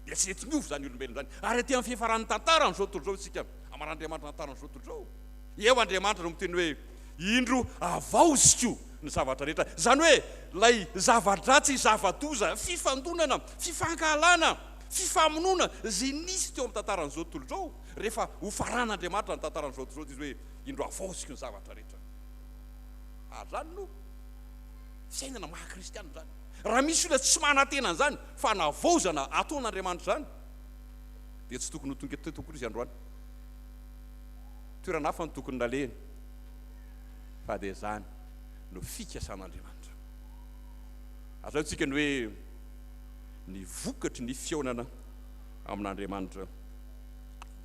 dia tsy nety niova izany olombelona izany. Ary aty amin'ny fiafaran'ny tantaran'izao tontolo izao isika, amaran'Andriamanitra ny tantaran'izao tontolo izao. Eo Andriamanitra no miteny hoe, Indro havaoziko ny zavatra rehetra. Izany hoe ilay zava-dratsy, zava-doza, fifandonana, fifankahalana, fifamonoana izay nisy teo amin'ny tantaran'izao tontolo izao, rehefa hofaran'Andriamanitra ny tantaran'izao tontolo izao dia izy hoe, Indro havaoziko ny zavatra rehetra. Ary izany no fiainana maha kristiana izany. Raha misy olona tsy manantena an'izany fanavaozana ataon'Andriamanitra izany, dia tsy tokony ho tonga teto akory izy androany. Toerana hafa no tokony nalehany, fa dia izany no fikasan'Andriamanitra. Azo antsika ny hoe ny vokatry ny fihaonana amin'Andriamanitra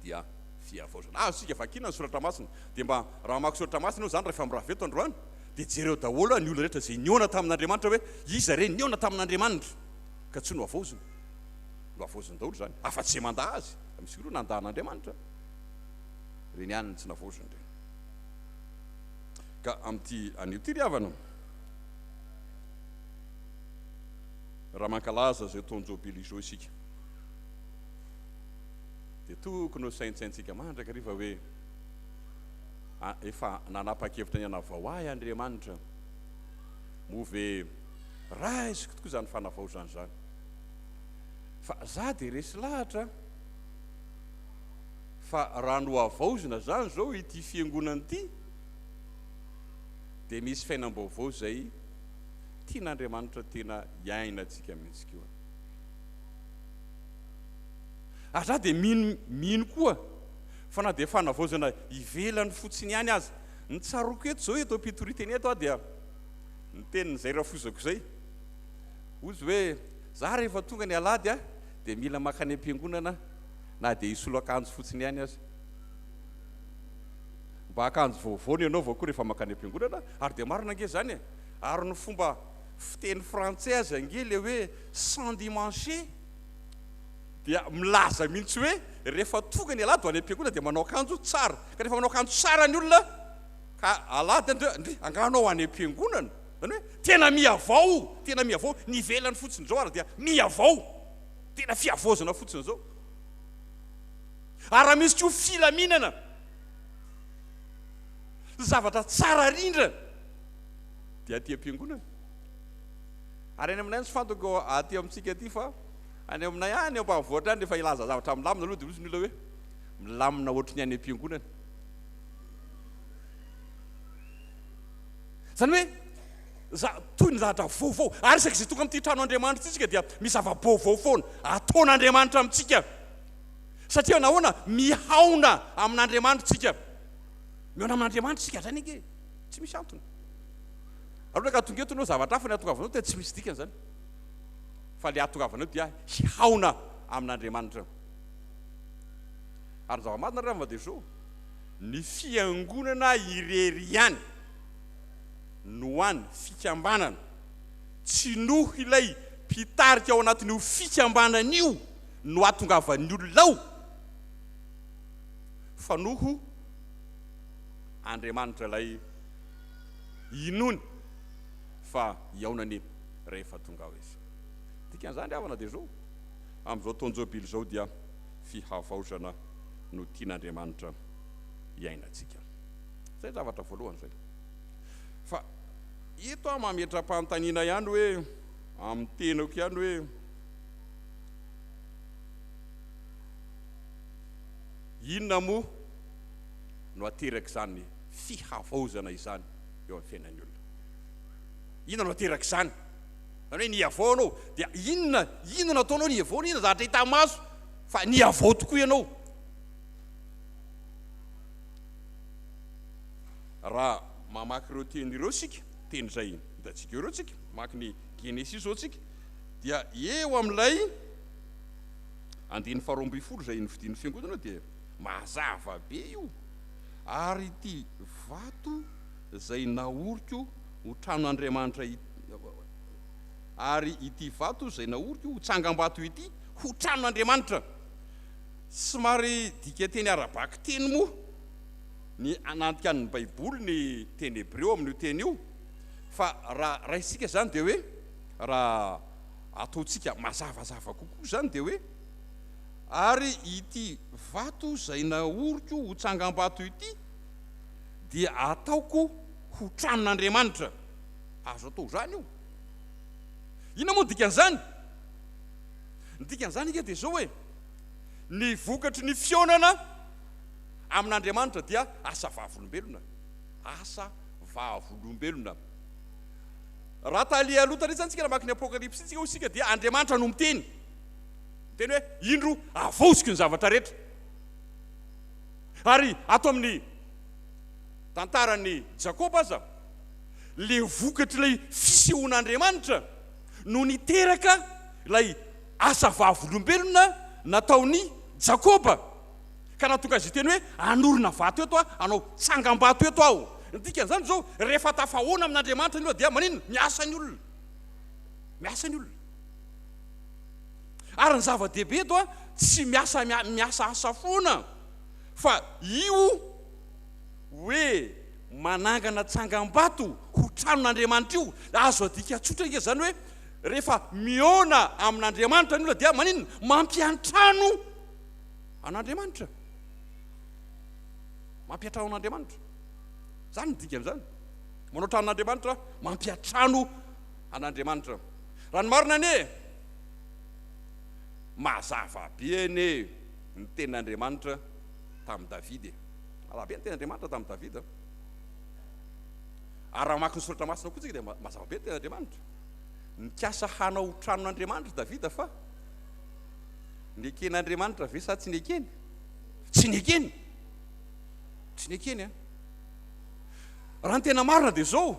dia fihavaozana. Azontsika vakiana ny soratra masina, dia mba raha mamaky soratra masina ianao izany rehefa mirava eto androany, dia jereo daholo ny olona rehetra izay nihaona tamin'Andriamanitra hoe iza re nihaona tamin'Andriamanitra ka tsy nohavaozina. Nohavaozina daholo izany, afa-tsy izay mandà azy. Misy koa ireo nandà an'Andriamanitra. Ireny ihany no tsy navaozina ireny. Ka amin'ity anio ity ry havana, raha mankalaza izao taon-jobily izao isika, dia tokony ho saintsaintsika mandrakariva hoe efa nanapa-kevitra ny hanavao ahy Andriamanitra, moa ve raisiko tokoa izany fanavaozana izany? Fa za dia resy lahatra Fa raha nohavaozina izany izao ity fiangonana ity dia misy fiainam-baovao izay tian'Andriamanitra tena hiainantsika mihitsy koa. Ary za dia mino mino koa fa na dia fanavaozana ivelany fotsiny ihany aza, ny tsaroako eto izao eto am-pitoriteny eto aho dia ny tenin'izay rafozako izay, hozy hoe za rehefa tonga ny alahady aho dia mila mankany am-piangonana na dia hisolo akanjo fotsiny ihany aza. Mba akanjo vaovao ny anaovako koa rehefa mankany am-piangonana, ary dia marina ange izany e! Ary ny fomba fiteny frantsay aza ange ilay hoe s'endimancher dia milaza mihitsy hoe rehefa tonga ny alahady ho any am-piangonana dia manao akanjo tsara. Ka rehefa manao akanjo tsara ny olona ka alahady ndry, ndry angaha anao any am-piangonana? Izany hoe tena mihavao, tena mihavao, ny ivelany fotsiny izao ary dia mihavao. Tena fihavaozana fotsiny izao. Ary raha misy koa filaminana, zavatra tsara rindra dia aty am-piangonana. Ary any aminay tsy fantako aty amintsika aty fa any aminay any ambanivohitra any rehefa hilaza zavatra milamina aloha dia hozy ny olona hoe milamina ohatry ny any am-piangonana. Izany hoe Za, toy ny zavatra vaovao. Ary isaky izay tonga amin'ity trano Andriamanitra ity isika dia misy zava-baovao foana ataon'Andriamanitra amintsika. Satria nahoana? Mihaona amin'Andriamanitra isika. Mihaona amin'Andriamanitra isika izany ange. Tsy misy antony. Ary ohatra ka tonga eto ianao zavatra hafa ny hahatongavanao dia tsy misy dikany izany. Fa ilay hahatongavanao dia hihaona amin'Andriamanitra. Ary ny zava-marina ry havana dia izao, ny fiangonana irery ihany no hany fikambanana, tsy noho ilay mpitarika ao anatin'io fikambanana io no hahatongavan'ny olona ao, fa noho Andriamanitra ilay inoany fa hihaonany. rehefa tonga ao Izy. Dikan'izany ry havana dia izao, amin'izao taon-jobily izao dia fihavaozana no tian'Andriamanitra hiainantsika. Izay zavatra voalohany izay. Fa eto aho mametra-panontaniana ihany hoe, amin'ny tenako ihany hoe, inona moa no aterak'izany fihavaozana izany eo amin'ny fiainan'ny olona? Inona no aterak'izany? Izany hoe nihavao ianao, dia inona, inona nataonao nihavao, inona zavatra hita maso fa nihavao tokoa ianao? Raha mamaky ireo teny ireo isika, teny izay hitantsika ireo isika, mamaky ny Genesisy izao isika, dia eo amin'ilay andininy faharoa ambinifolo izay nofidian'ny fiangonana dia mazava be io. Ary ity vato izay naoriko ho tranon'Andriamanitra ary ity vato izay naoriko ho tsangambato ity ho tranon'Andriamanitra. Somary dikanteny ara-bakiteny moa ny nandikan'ny Baiboly ny teny hebreo amin'io teny io, fa raha raisintsika izany dia hoe, raha ataontsika mazavazava kokoa izany dia hoe, Ary ity vato izay naoriko ho tsangambato ity dia ataoko ho tranon'Andriamanitra. Azo atao izany io. Inona moa ny dikan'izany? Ny dikan'izany ange dia izao hoe, ny vokatry ny fihaonana amin'Andriamanitra dia asa vavolombelona. Asa vavolombelona. Raha tale aloha tale izany tsika, raha mamaky ny Apokalypsy tsika, hoy isika dia Andriamanitra no miteny. Miteny hoe, indro havaoziko ny zavatra rehetra. Ary ato amin'ny tantaran'i Jakoba aza, le vokatr'ilay fisehoan'Andriamanitra no niteraka ilay asa vavolombelona nataon'i Jakoba, ka nahatonga azy hiteny hoe, hanorina vato eto aho, hanao tsangambato eto aho. Ny dikan'izany izao, rehefa tafahoana amin'Andriamanitra ny olona dia maninona? Miasa ny olona. Miasa ny olona. Ary ny zava-dehibe eto, tsy miasa miasa asa foana, fa io hoe manangana tsangambato ho tranon'Andriamanitra io, azo adika tsotra ange izany hoe rehefa mihaona amin'Andriamanitra ny olona dia maninona? Mampiantrano an'Andriamanitra. Mampiantrano an'Andriamanitra. Izany ny dikan'izany. Manao tranon'Andriamanitra, mampiantrano an'Andriamanitra. Raha ny marina anie, mazava be anie ny tenin'Andriamanitra tamin'i Davida e. Mazava be ny tenin'Andriamanitra tamin'i Davida. Ary raha mamaky ny soratra masina koa tsika dia mazava be ny tenin'Andriamanitra. Nikasa hanao tranon'Andriamanitra Davida fa neken'Andriamanitra ve sa tsy nekeny? Tsy nekeny. Tsy nekeny an. Raha ny tena marina dia izao,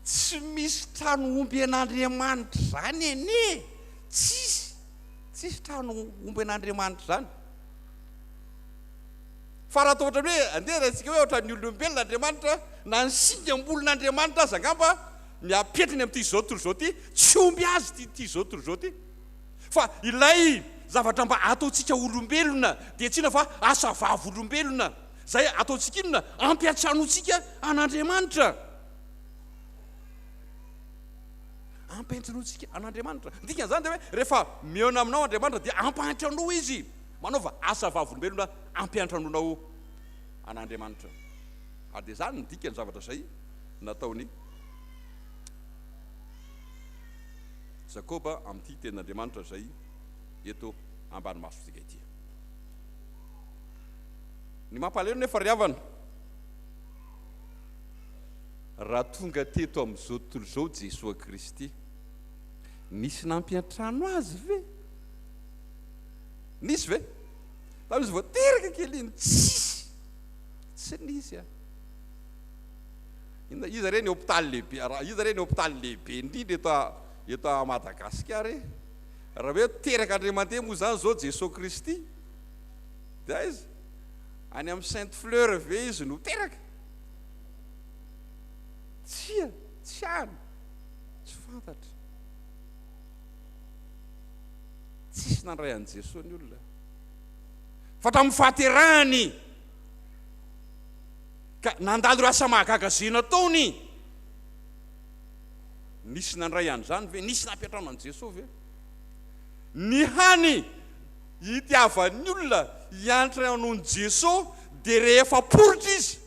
tsy misy trano omby an'Andriamanitra izany anie. Tsisy. Tsisy trano omby an'Andriamanitra izany. Fa raha atao ohatran'ny hoe, andeha raintsika hoe ohatran'ny olombelona Andriamanitra, na ny singam-bolon'Andriamanitra aza angamba ny apetrany amin'ity izao tontolo izao ity, tsy omby azy ity ity izao tontolo izao ity. Fa ilay zavatra mba ataontsika olombelona dia tsy inona fa asa vavolombelona. Izay ataontsika inona? Ampiantranoantsika an'Andriamanitra. Ampiantranoantsika an'Andriamanitra. Ny dikan'izany dia hoe rehefa mihaona aminao Andriamanitra dia ampiantranoa Izy. Manaova asa vavolombelona ampiantranoanao an'Andriamanitra. Ary dia izany ny dikan'ny zavatra izay nataon'i Jakoba amin'ity tenin'Andriamanitra izay eto ambany masontsika ity. Ny mampalahelo nefa ry havana, raha tonga teto amin'izao tontolo izao Jesoa Kristy, nisy nampiantrano azy ve? Nisy ve? Tamin'izy vao teraka kely iny, tsisy. Tsy nisy a. Inona, iza re ny hopitaly lehibe, raha iza re ny hopitaly lehibe indrindra eto eto Madagasikara e? Raha hoe teraka Andriamandeha moa izany izao Jesoa Kristy, dia aiza? Any amin'ny Sainte Fleur ve izy no teraka? Tsia, tsy any. Tsy fantatra. Tsisy nandray an'i Jesoa ny olona. Fa hatramin'ny fahaterahany ka nandalo ireo asa mahagaga izay nataony. Nisy nandray an'izany ve? Nisy nampiantrano an'i Jesoa ve? Ny hany itiavan'ny olona hiantra an'i Jesoa dia rehefa poritra izy.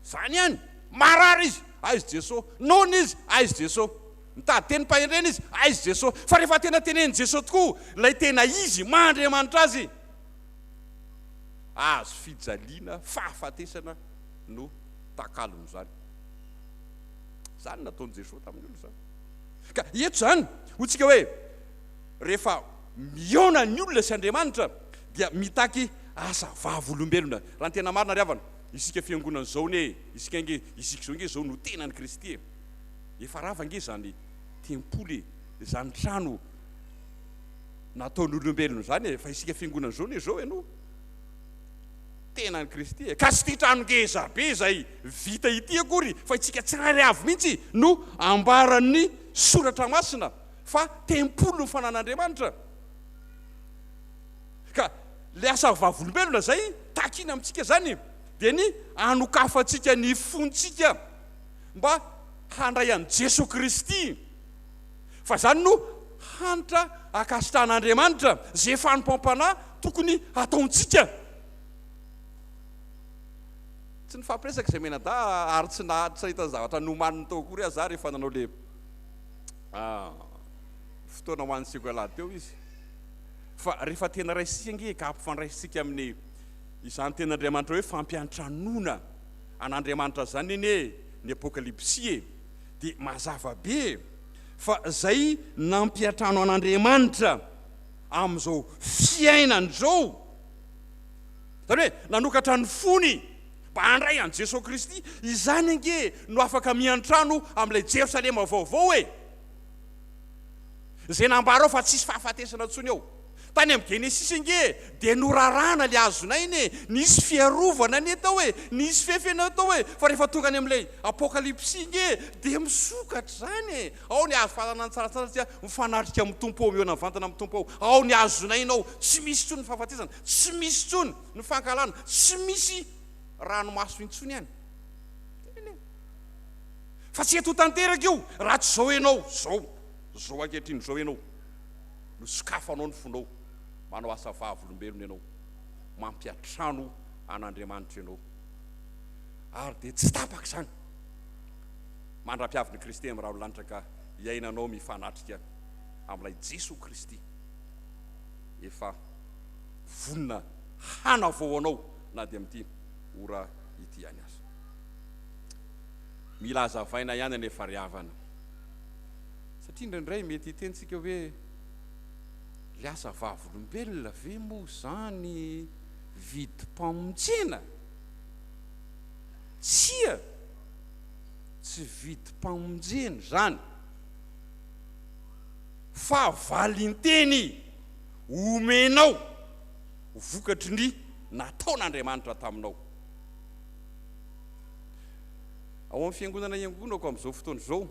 Izany ihany. Marary izy, aiza Jesoa? Noana izy, aiza Jesoa? Mitady tenim-pahendrena izy, aiza Jesoa? Fa rehefa tena tenenin'i Jesoa tokoa ilay tena izy, maha Andriamanitra azy, hazo fijaliana, fahafatesana no takalon'izany. Izany nataon'i Jesoa tamin'ny olona izany. Ka eto izany, hoy tsika hoe, rehefa mihaona ny olona sy Andriamanitra dia mitaky asa vavolombelona. Raha ny tena marina ry havana, isika fiangonana izao anie, isika ange, isika izao ange izao no tenan'i Kristy e. Efa rava ange izany tempoly e, izany trano nataon'olombelona izany e, fa isika fiangonana izao anie izao e no tenan'i Kristy e. Ka tsy ity trano ngeza be izay vita ity akory fa isika tsirairay avy mihitsy no ambaran'ny Soratra Masina fa tempolin'ny fanan'Andriamanitra. Ka le asa vavolombelona izay takina amintsika izany dia ny hanokafantsika ny fontsika mba handray an'i Jesoa Kristy, fa izany no hanitra ankasitrahan'Andriamanitra, izay fanompoam-panahy tokony hataontsika. Tsy nifampiresaka izay mianadahy ary tsy nahita zavatra nomaniny tao akory aza rehefa nanao le fotoana ho an'ny sekoly teo izy. Fa rehefa tena raisintsika ange ka ampifandraisintsika amin'ny izany tenin'Andriamanitra hoe fampiantranoana an'Andriamanitra izany anie ny Apokalypsy e, dia mazava be e, fa izay nampiantrano an'Andriamanitra amin'izao fiainana izao, izany hoe nanokatra ny fony mba handray an'i Jesoa Kristy, izany ange no afaka miantrano amin'ilay Jerosalema vaovao e! Izay nambara ao fa tsisy fahafatesana intsony ao. Tany amin'ny Genesisy ange dia norarana ilay hazon'aina e, nisy fiarovana anie tao e, nisy fefena tao e, fa rehefa tonga any amin'ilay Apokalypsy ange dia misokatra izany e, ao ny hazo fahalalana ny tsara sy ny ratsy mifanatrika amin'ny Tompo ao, mihaona mivantana amin'ny Tompo ao, ao ny hazon'aina ao, tsy misy intsony ny fahafatesana, tsy misy intsony ny fankahalana, tsy misy ranomaso intsony any. Fa tsy hety ho tanteraka io raha tsy izao ianao, izao, izao ankehitriny izao ianao no sokafanao ny fonao, manao asa vavolombelona ianao, mampiantrano an'Andriamanitra ianao. Ary dia tsy tapaka izany mandra-piavin'i Kristy amin'ny rahon'ny lanitra ka hiainanao mifanatrika amin'ilay Jesoa Kristy efa vonona hanavao anao na dia amin'ity ora ity ihany aza. Mila hazavaina ihany anefa ry havana, satria indraindray mety hiteny tsika hoe le asa vavolombelona ve moa izany vidim-pamonjena? Tsia, tsy vidim-pamonjena izany fa valinteny omenao vokatry ny nataon'Andriamanitra taminao. Ao amin'ny fiangonana iangonako amin'izao fotoana izao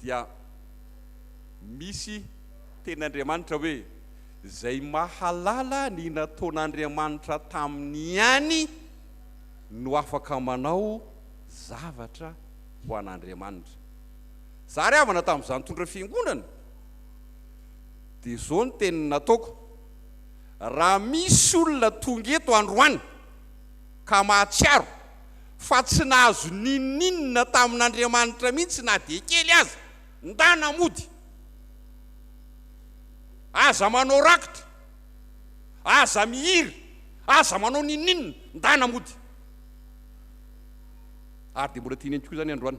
dia misy tenin'Andriamanitra hoe izay mahalala ny nataon'Andriamanitra taminy ihany no afaka manao zavatra ho an'Andriamanitra. Za ry havana tamin'izaho nitondra fiangonana dia izao ny teny nataoko, raha misy olona tonga eto androany ka mahatsiaro fa tsy nahazo n'inon'inona tamin'Andriamanitra mihitsy na dia kely aza, ndana mody. Aza manao rakitra, aza mihira, aza manao n'inon'inona, ndana mody. Ary dia mbola tiany ihany koa izany androany.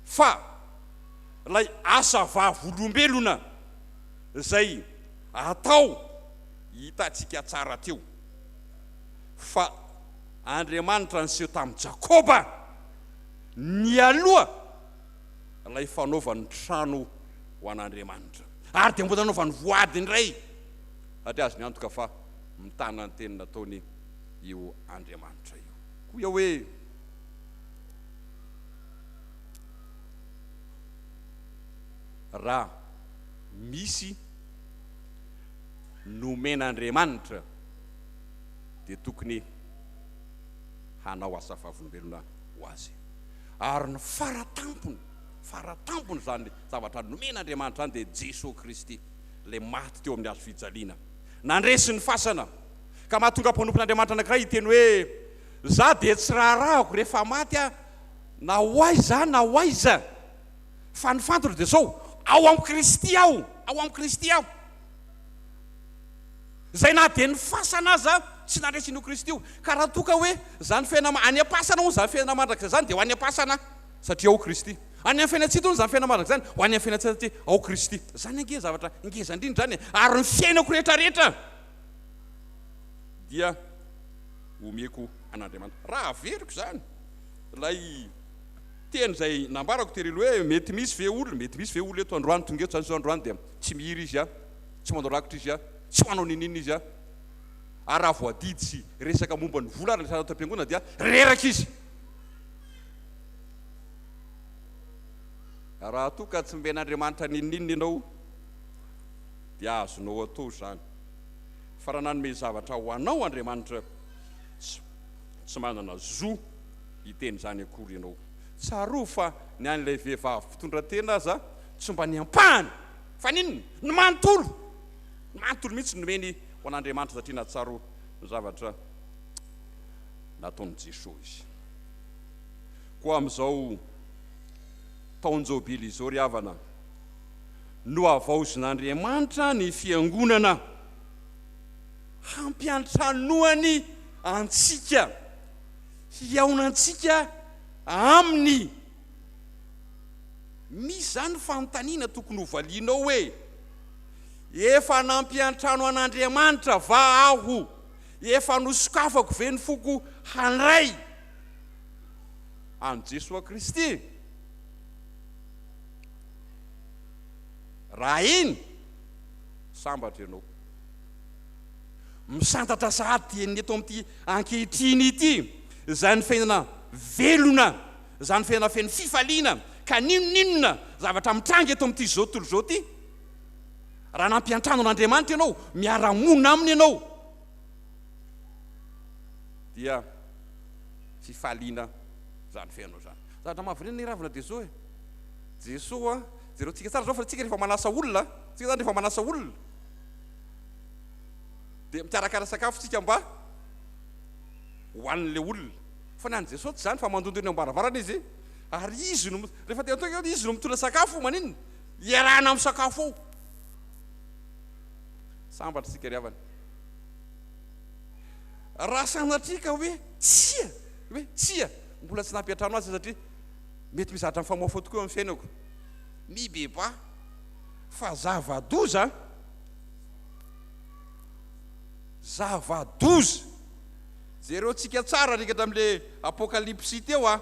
Fa ilay asa vavolombelona izay atao Hitantsika tsara teo fa Andriamanitra niseho tamin'i Jakoba nialoha ilay fanaovany trano ho an'Andriamanitra. Ary dia mbola nanaovany voady indray, satria azony antoka fa mitana ny teny nataony io Andriamanitra io. Koa hoe raha misy nomen'Andriamanitra dia tokony hanao asa vavolombelona ho Azy. Ary ny fara tampony, fara tampony izany zavatra nomen'Andriamanitra izany dia Jesoa Kristy, ilay maty teo amin'ny hazo fijaliana, nandresy ny fasana, ka mahatonga mpanompon'Andriamanitra anankiray hiteny hoe, Za dia tsy raharahako rehefa maty aho na ho aiza na ho aiza, fa ny fantatro dia izao, ao amin'i Kristy aho, ao amin'i Kristy aho. Izay na dia ny fasana aza tsy nandresy an'io Kristy io. Ka raha toa ka hoe izany fiainana any am-pasana hono izany fiainana mandrakizay izany dia ho any am-pasana satria ao Kristy. Any amin'ny fiainan-tsy hita hono izany fiainana mandrakizay izany, ho any amin'ny fiainan-tsy hita satria ao Kristy. Izany ange zavatra ngeza indrindra izany e. Ary ny fiainako rehetra rehetra dia omeko an'Andriamanitra. Raha averiko izany ilay teny izay nambarako tery aloha hoe mety misy ve olona, mety misy ve olona eto androany tonga eto izany izao androany dia tsy mihira izy an, tsy manao rakitra izy an, tsy manao n'inon'inona izy an, ary raha voadidy sy resaka momba ny vola ary ny resaka ato am-piangonana dia reraka izy. Raha toa ka tsy omen'Andriamanitra n'inon'inona ianao dia azonao atao izany. Fa raha nanome zavatra ho anao Andriamanitra, tsy tsy manana zo hiteny izany akory ianao. Tsarovy fa ny an'ilay vehivavy mpitondra tena aza tsy mba ny ampahany, fa ny inona? Ny manontolo! Ny manontolo mihitsy no nomeny ho an'Andriamanitra satria nahatsiaro ny zavatra nataon'i Jesoa izy. Koa amin'izao taon-jobily izao ry havana, nohavaozin'Andriamanitra ny Fiangonana hampiantranoany antsika, hihaonantsika Aminy. Misy izany fanontaniana tokony hovalianao hoe, Efa nampiantrano an'Andriamanitra va aho? Efa nosokafako ve ny foko handray an'i Jesoa Kristy? Raha eny, sambatra ianao. Misantatra sahady dieny eto amin'ity ankehitriny ity izany fiainana velona, izany fiainana feno fifaliana, ka n'inon'inona zavatra mitranga eto amin'ity izao tontolo izao ity, raha nampiantrano an'Andriamanitra ianao, miara-monina aminy ianao, dia fifaliana izany fiainanao izany. Zavatra mahavariana ny ravina dia izao e. Jesoa, jerentsika tsara izao fa tsika rehefa manasa olona, tsika izany rehefa manasa olona dia mikarakara sakafo tsika mba ho an'ilay olona. Fa ny an'i Jesoa tsy izany fa mandondona eo am-baravarana izy ary izy no rehefa te tonga izy no mitondra sakafo maninona? Iarahana misakafo ao. Sambatra isika ry havana. Raha sanatria ka hoe tsia, hoe tsia, mbola tsy nampiantrano azy satria Mety misy zavatra mifamoafoa tokoa eo amin'ny fiainako. Mibebaha fa zava-doza Zava-doza! Jereontsika tsara ry hatramin'ilay Apokalypsy teo a!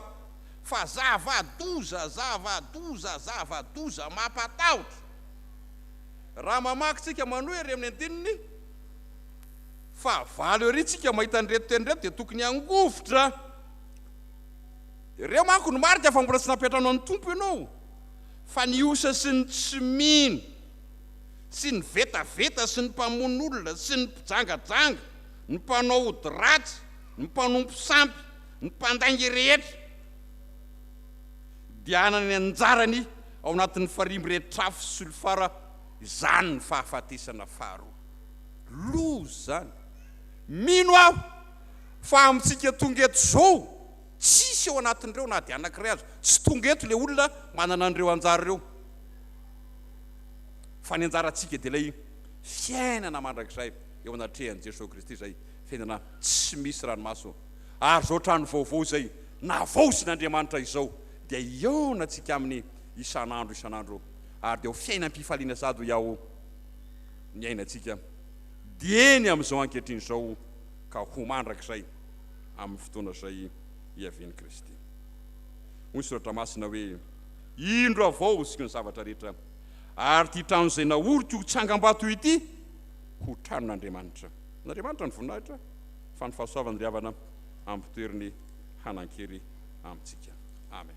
Fa zava-doza, zava-doza, zava-doza mampatahotra! Raha mamaky tsika manohy ery amin'ny andininy fahavalo ery tsika mahita an'ireto teny ireto dia tokony hangovitra. Ireo manko no marika fa mbola tsy nampiantrano an'ny Tompo ianao, fa ny osa sy ny tsy mino, sy ny vetaveta sy ny mpamono olona sy ny mpijangajanga, ny mpanao ody ratsy, ny mpanompo sampy, ny mpandainga rehetra, dia hanana ny anjarany ao anatin'ny farihy mirehitra afo sy solifara, izany ny fahafatesana faharoa. Loza izany! Mino aho fa amintsika tonga eto izao, tsisy ao anatin'ireo na dia anankiray aza. Tsy tonga eto ilay olona manana an'ireo anjara ireo. Fa ny anjarantsika dia ilay fiainana mandrakizay eo anatrehan'i Jesoa Kristy izay fiainana tsy misy ranomaso. Ary izao trano vaovao izay navaozin'Andriamanitra izao dia hihaonantsika aminy isan'andro isan'andro ary dia ho fiainam-pifaliana sady hoy aho ny ainantsika dieny amin'izao ankehitriny izao ka ho mandrakizay amin'ny fotoana izay hiavian'i Kristy. Hoy ny Soratra Masina hoe, Indro havaoziko ny zavatra rehetra, ary ity trano izay naoriko ho tsangambato ity ho tranon'Andriamanitra. An'Andriamanitra ny voninahitra, fa ny fahasoavany ry havana ampitoeriny hanan-kery amintsika. Amen.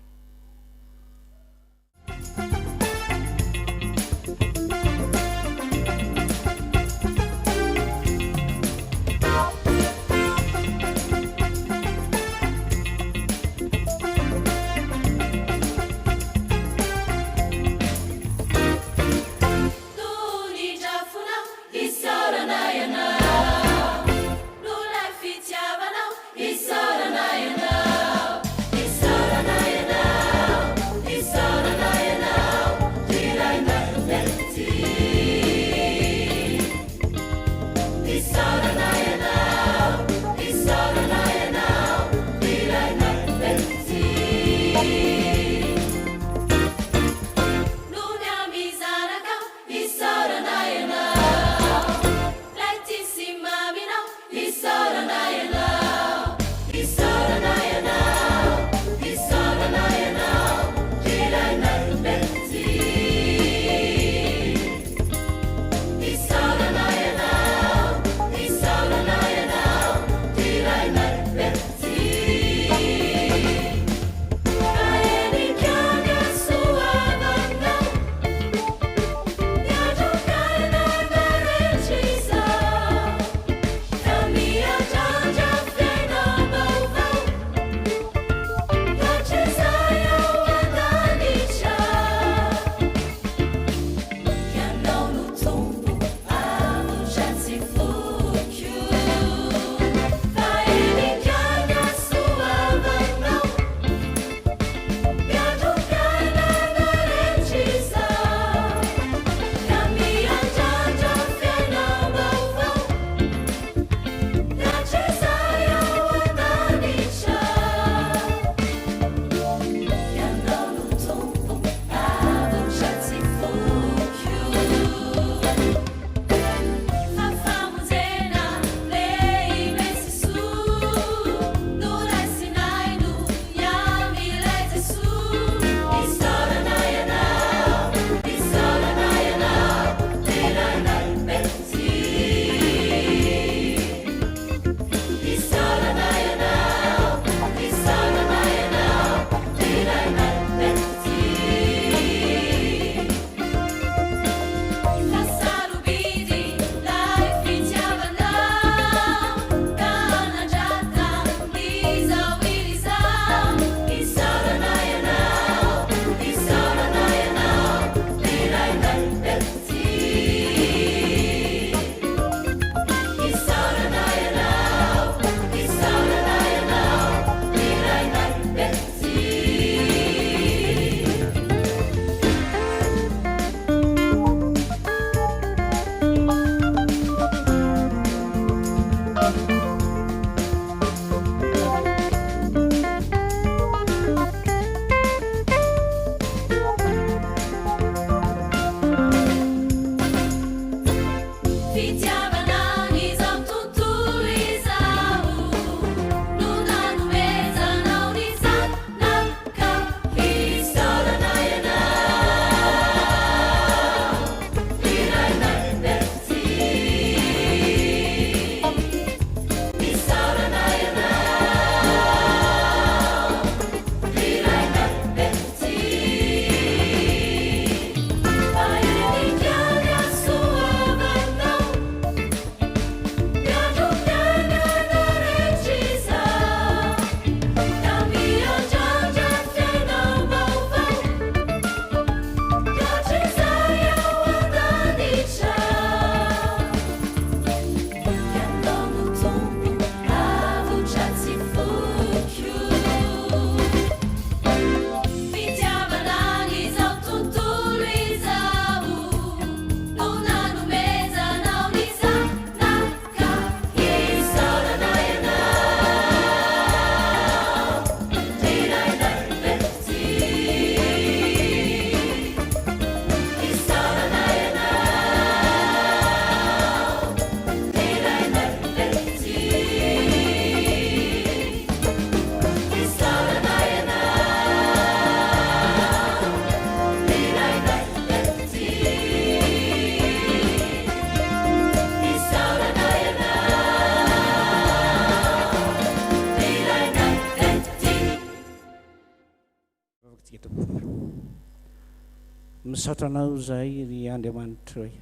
Misaotra Anao izahay ry Andriamanitray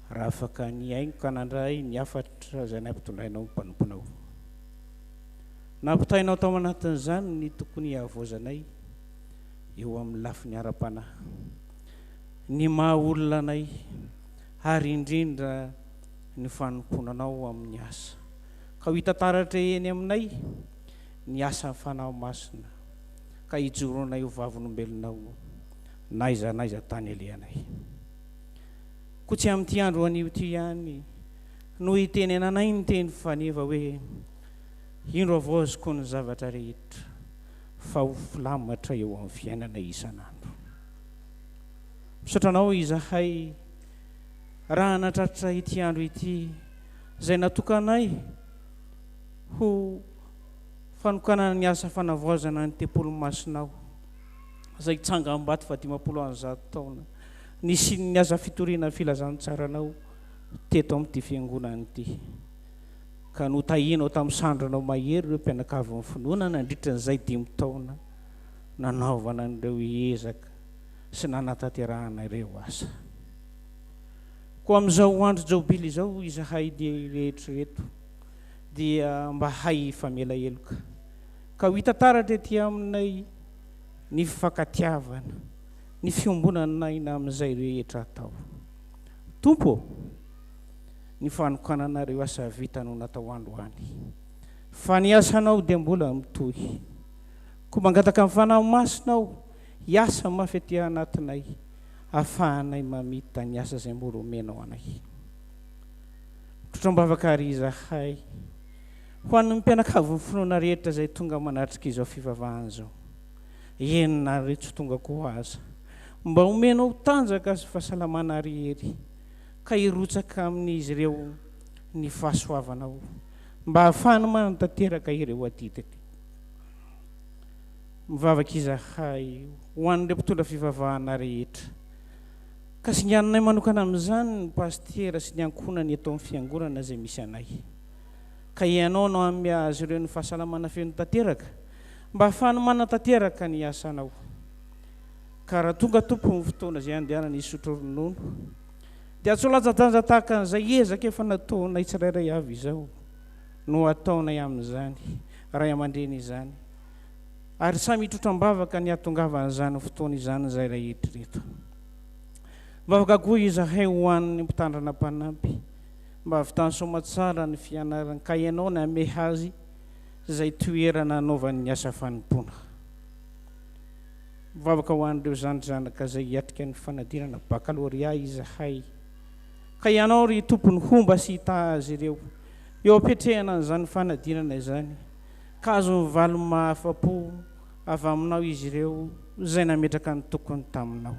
raha afaka nihaino ka nandray ny hafatra izay nampitondrainao ny mpanomponao. Nampitainao tao anatin'izany ny tokony hihavaozanay eo amin'ny lafiny ara-panahy, ny maha olona anay ary indrindra ny fanompoana Anao amin'ny asa. Ka ho hita taratra eny aminay ny asan'ny Fanahy Masina ka hijoroanay ho vavolombelonao n'aiza n'aiza tany alehanay. Koa tsy amin'ity andro anio ity ihany no hitenenanay ny teny faneva hoe, Indro havaoziko ny zavatra rehetra fa ho filamatra eo amin'ny fiainanay isan'andro. Misaotra anao izahay raha nahatratra ity andro ity izay natokanay ho fanokanana ny asa fanavaozana ny tempoly masinao izay tsangambato faha 150 taona nisian'ny asa fitoriana ny filazantsaranao teto amin'ity fiangonana ity ka notahianao tamin'ny sandrinao mahery ireo mpianakavin'ny finoana nandritra an'izay dimy taona nanaovana an'ireo ezaka sy nanatanterahana ireo asa. Koa amin'izao andro jobily izao izahay dia rehetra ireto dia mba hay hifamela heloka ka ho hita taratra ety aminay ny fifankatiavana, ny fiombonana aina amin'izay rehetra atao. Tompo ô! Ny fanokanana ireo asa vita no natao androany, fa ny asanao dia mbola mitohy. Koa mangataka ny Fanahy Masina aho hiasa mafy aty anatinay ahafahanay mamita ny asa izay mbola omenao anay. Mitrotro-ambavaka àry izahay ho an'ny mpianakavin'ny finoana rehetra izay tonga manatrika izao fivavahana izao, eny na ireo tsy tonga koa aza. Mba omenao tanjaka sy fahasalamana ary hery ka hirotsaka amin'izy ireo ny fahasoavanao mba hahafahany manatanteraka ireo adidiny. Mivavaka izahay ho an'ireo mpitondra fivavahana rehetra, ka singaninay manokana amin'izany ny pasitera sy ny ankohonany eto amin'ny fiangonana izay misy anay. Ka Ianao no hanome azy ireo ny fahasalamana feno tanteraka mba hahafahany manatanteraka ny asanao. Ka raha tonga Tompo ny fotoana izay handehanana hisotro ronono, dia tsy ho latsa-danja tahaka an'izay ezaka efa nataonay tsirairay avy izao no hataonay amin'izany ray aman-dreny izany. Ary samy hitrotra am-bavaka ny hahatongavan'izany fotoana izany izahay rehetra ireto. Mivavaka koa izahay ho an'ny mpitandrina mpanampy mba hahavitany soamatsara ny fianarany ka ianao ny hamehy azy izay toerana hanaovany ny asa fanompoana. Mivavaka ho an'ireo zandry zanaka izay hiatrika ny fanadinana bakalorea izahay ka ianao ry Tompo ny homba sy hitaha azy ireo eo am-piatrehana an'izany fanadinana izany ka azony valiny mahafa-po avy aminao izy ireo izay nametraka ny tokony taminao.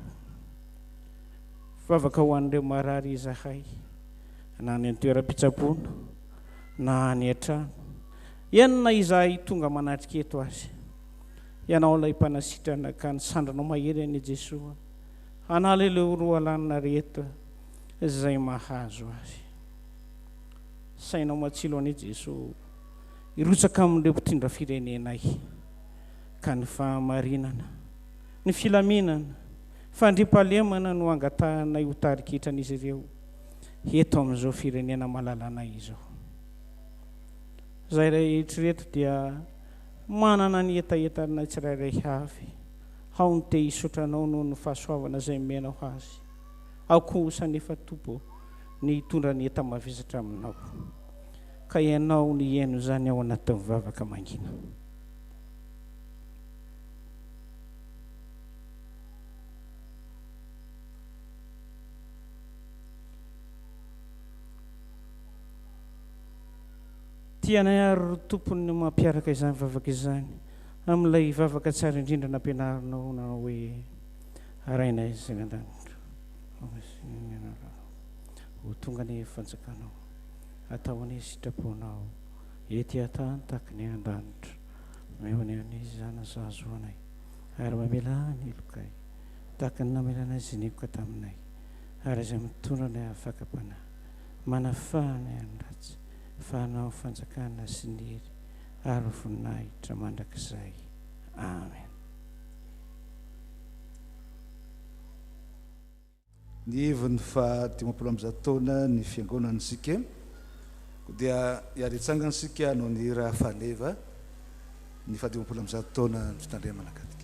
Vavaka ho an'ireo marary izahay, na any an-toeram-pitsaboana, na any an-trano. Eny na izahay tonga manatrika eto aza. Ianao ilay mpanasitrana ka ny sandrinao mahery anie Jesoa hanala ireo roalanina rehetra izay mahazo azy. Sainao matsilo anie Jesoa hirotsaka amin'ireo mpitondra firenenay ka ny fahamarinana, ny filaminana, fandriampahalemana no angatahanay ho tarikitran'izy ireo eto amin'izao firenena malalanay izao. Izay rehetra ireto dia manana ny hetahetanay tsirairay avy, ao ny te hisaotra Anao noho ny fahasoavana izay omenao azy, ao kosa anefa Tompo ny hitondra ny heta-mavesatra aminao. Ka Ianao no hihaino izany ao anatin'ny vavaka mangina. Tianay àry ry Tompo ny mampiaraka izany vavaka izany amin'ilay vavaka tsara indrindra nampianarinao nanao hoe, Rainay izay any an-danitra, homasina ny anaranao, ho tonga anie ny fanjakanao, atao anie ny sitraponao ety an-tany tahaka ny any an-danitra. Omeo anay anie izany ahazoanay, ary mamelà ny helokay tahaka ny namelanay izay niheloka taminay, ary aza mitondra anay amin'ny fakam-panahy, manafaha anay amin'ny ratsy, fa Anao ny fanjakana sy ny hery ary ny voninahitra mandrakizay. Amen. Ny ivon'ny faha 150 taona ny Fiangonana isika, koa dia hiara-hitsangana isika hanao ny hira faneva ny faha 150 taona ny Fitandremana Katika.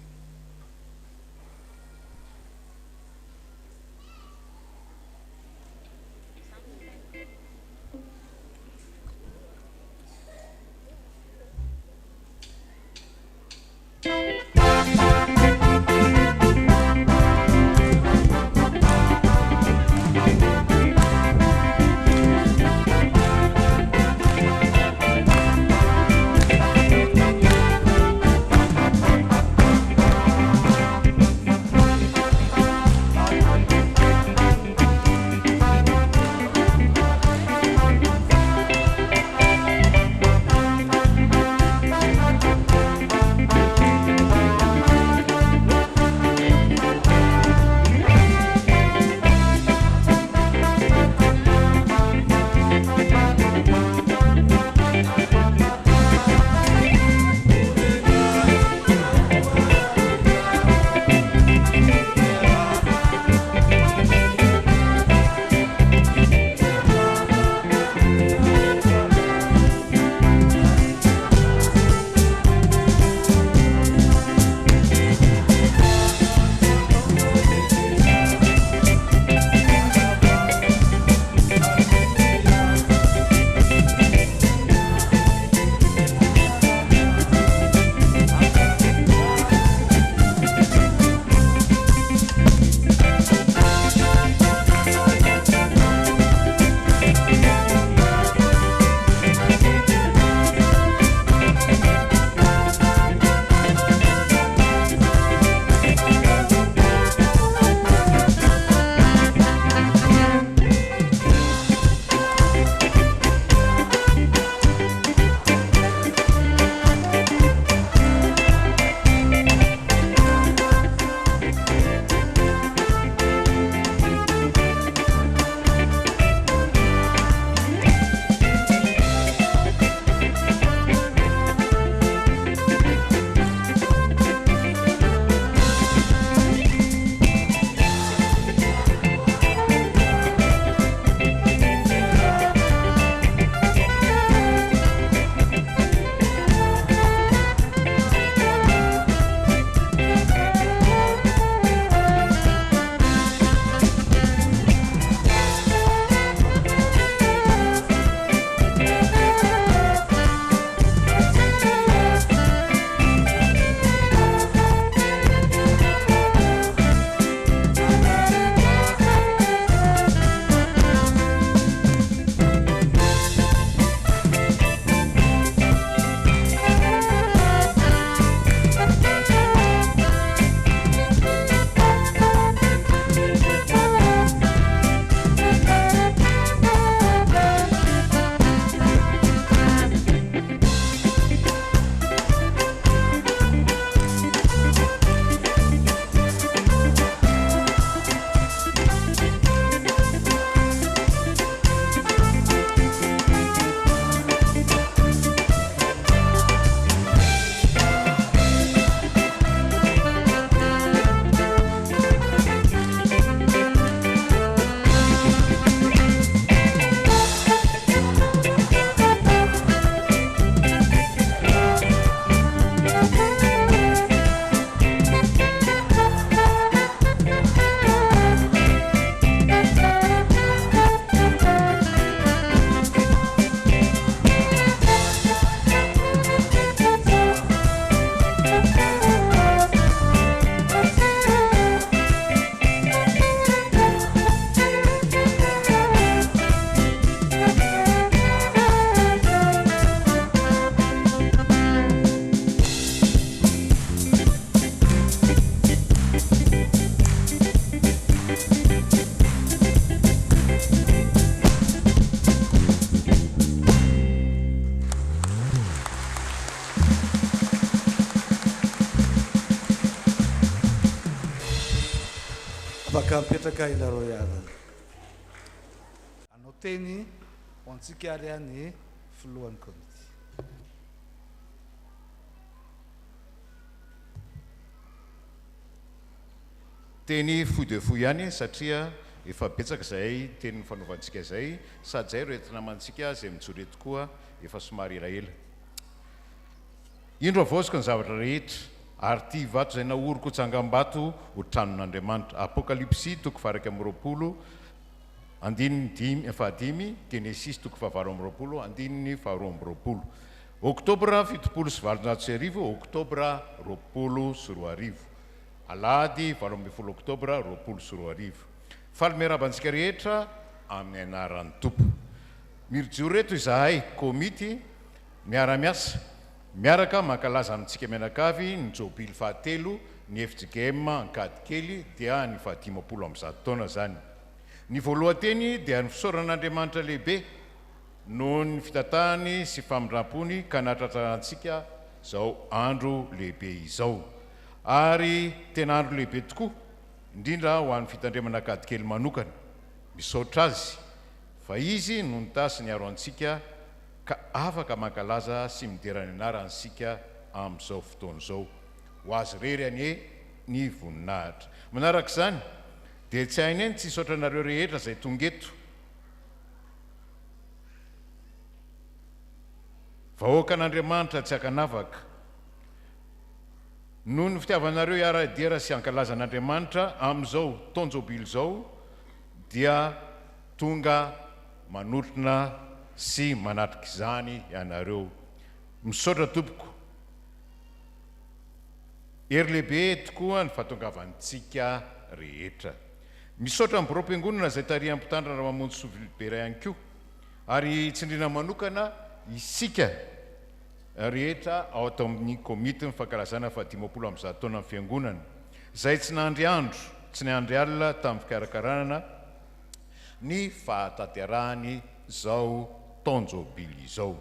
Afaka mipetraka ianareo ihany. Hanao teny ho antsika ary ny filohan'ny komity. Teny fohy dia fohy ihany satria. Efa betsaka izay teny nifanaovantsika izay, sady izay ireo eto namantsika izay mijoro eto koa efa somary elaela. Indro havaoziko ny zavatra rehetra, ary ity vato izay nahoriko ho tsangambato ho tranon'Andriamanitra. Apokalypsy toko faha-21 andininy dimy, fahadimy, Genesisy toko faha-28 andininy faha-22. Oktobra 1870, Oktobra 2020. Alahady 18 Oktobra 2020. Faly miarahaba antsika rehetra amin'ny anaran'ny Tompo. Mirjoro eto izahay komity miara-miasa, miaraka mankalaza amintsika mianakavy ny jobily fahatelo ny fjkm Ankadikely dia ny fahadimampolo ambizato taona izany. Ny voalohan-teny dia ny fisaorana an'Andriamanitra lehibe noho ny fitatahany sy famindrampony ka nahatratrarantsika izao andro lehibe izao. Ary tena andro lehibe tokoa, indrindra ho an'ny fitandremana Ankadikely manokana. Misaotra Azy fa Izy no nitahy sy niaro antsika ka afaka mankalaza sy midera ny anarany isika amin'izao fotoana izao. Ho Azy irery anie ny voninahitra. Manaraka izany dia tsy hainay ny tsy hisaotra anareo rehetra izay tonga eto. Vahoakan'Andriamanitra tsy ankanavaka. Noho ny fitiavanareo hiara-hidera sy hankalaza an'Andriamanitra amin'izao taon-jobily izao dia tonga manotrona sy manatrika izany ianareo. Misaotra tompoko. Hery lehibe tokoa ny fahatongavantsika rehetra. Misaotra ny biraom-piangonana izay tarihan'ny Mpitandrina Ramamonjisoa Philibert ihany koa ary tsindriana manokana isika rehetra ao ato amin'ny Komitin'ny Fankalazana faha 150 taonan'ny Fiangonana, izay tsy nandry andro, tsy niandry alina tamin'ny fikarakarana ny fahatanterahany izao taon-jobily izao.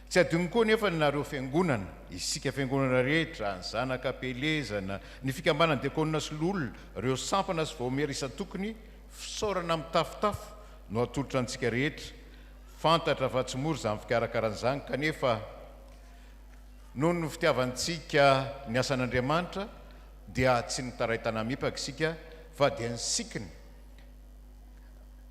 Tsy adino koa anefa ny nareo Fiangonana, isika Fiangonana rehetra, ny zanaka am-pielezana, ny fikambanan'ny Diakona sy Loholona, ireo sampana sy vaomiera isan-tokony, fisaorana mitafotafo no atolotra antsika rehetra, Fantatra fa tsy mora izany fikarakarana izany, kanefa noho ny fitiavantsika ny asan'Andriamanitra dia tsy nitaray tanà-mipaka isika fa dia nisikina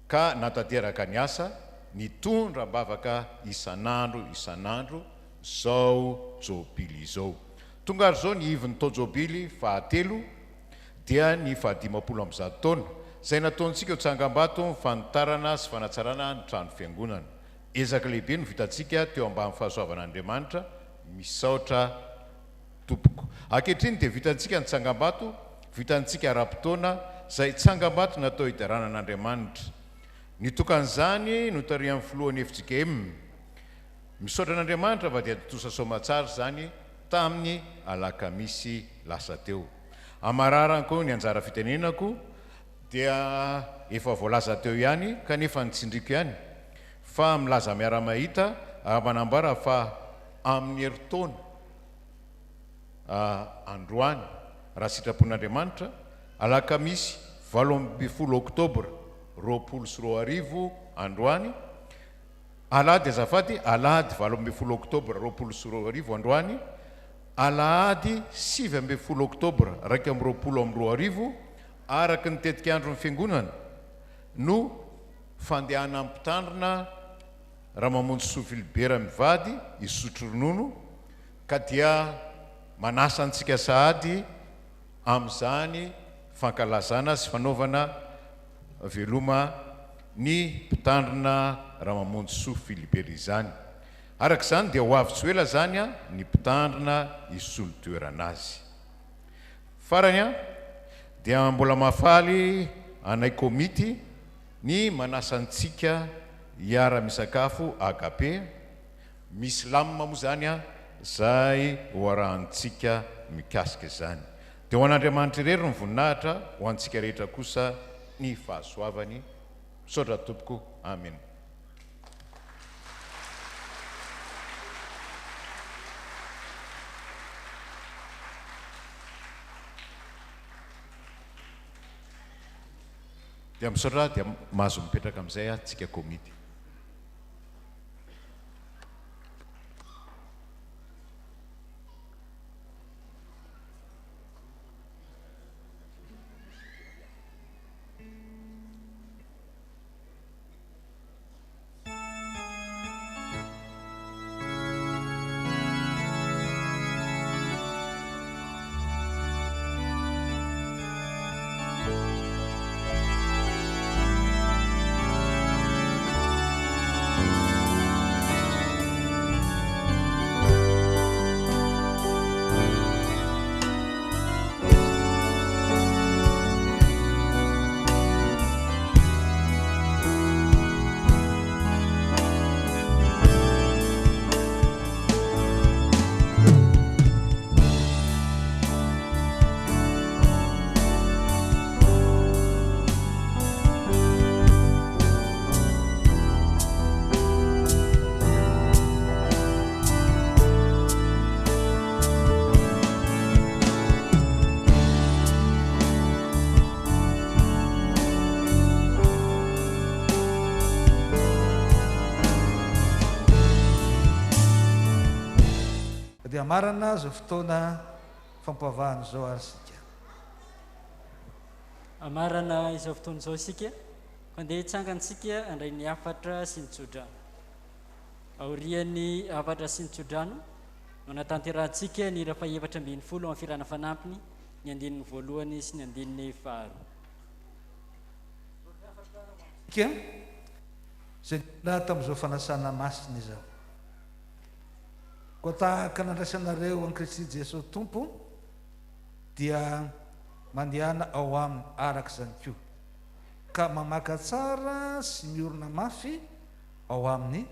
ka natanteraka ny asa, nitondra am-bavaka isan'andro isan'andro izao jobily izao. Tonga ary izao ny ivon'ny taon-jobily fahatelo dia ny fahadimampolo ambizato taona, izay nataontsika ho tsangambato ny fanitarana sy fanatsarana ny trano fiangonana. Ezaka lehibe no vitantsika teo ambany fahasoavan'Andriamanitra, misaotra tompoko. Ankehitriny dia vitantsika ny tsangambato, vitantsika ara-potoana, izay tsangambato natao hiderana an'Andriamanitra. Ny tokan'izany notarihan'ny filohan'ny fjkm. Misaotra an'Andriamanitra fa dia tontosa soamatsara izany tamin'ny alakamisy lasa teo. Amararako ny anjara fitenenako dia efa voalaza teo ihany kanefa nitsindriko ihany fa milaza miara-mahita ary manambara fa amin'ny herintaona androany raha sitrapon'Andriamanitra, alakamisy 18 oktobra 2020 androany, Alahady azafady, alahady 18 oktobra 2020 androany, alahady 19 oktobra 2021, araka ny tetik'andron'ny Fiangonana, no fandehanan'ny Mpitandrina Ramamonjisoa Philibert mivady hisotro ronono, ka dia manasa antsika sahady amin'izany fankalazana sy fanaovana veloma ny Mpitandrina Ramamonjisoa Philibert izany. Araka izany dia ho avy tsy ho ela izany ny Mpitandrina hisolo toerana azy. Farany dia mbola mahafaly anay komity ny manasa antsika hiara-misakafo agape, misy lamina moa izany izay ho arahantsika mikasika izany. Dia ho an'Andriamanitra irery ny voninahitra, ho antsika rehetra kosa ny fahasoavany. Misaotra tompoko. Amen. Dia misaotra dia mahazo mipetraka amin'izay tsika komity. Koa dia hamarana izao fotoana fampivavahana izao ary isika. Hamarana izao fotoana izao isika, koa andeha hitsangana isika handray ny hafatra sy ny tsodrano. Aorian'ny hafatra sy ny tsodrano no hanatanterahantsika ny hira fahefatra ambinifolo amin'ny fihirana fanampiny, ny andininy voalohany sy ny andininy faharoa. Isika izay nionona tamin'izao fanasana masina izao. Koa tahaka nandraisanareo an'i Kristy Jesoa Tompo, dia mandehana ao Aminy araka izany koa, ka mamaka tsara sy miorina mafy ao Aminy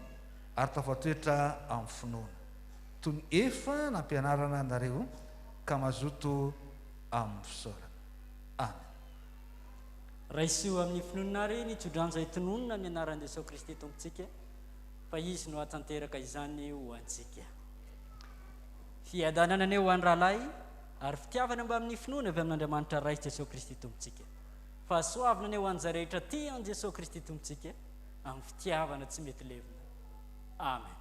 ary tafatoetra amin'ny finoana, toy ny efa nampianarana anareo, ka mazoto amin'ny fisaorana. Amen. Raiso amin'ny finoana àry ny tsodrano izay tononina amin'ny anaran'i Jesoa Kristy Tompontsika. fa Izy no hahatanteraka izany ho antsika. Fiadanana anie ho an'ny rahalahy, ary fitiavana mbamin'ny finoana avy amin'Andriamanitra Ray sy Jesoa Kristy Tompontsika. Fahasoavana anie ho an'izay rehetra tia an'i Jesoa Kristy Tompontsika amin'ny fitiavana tsy mety levona. Amen.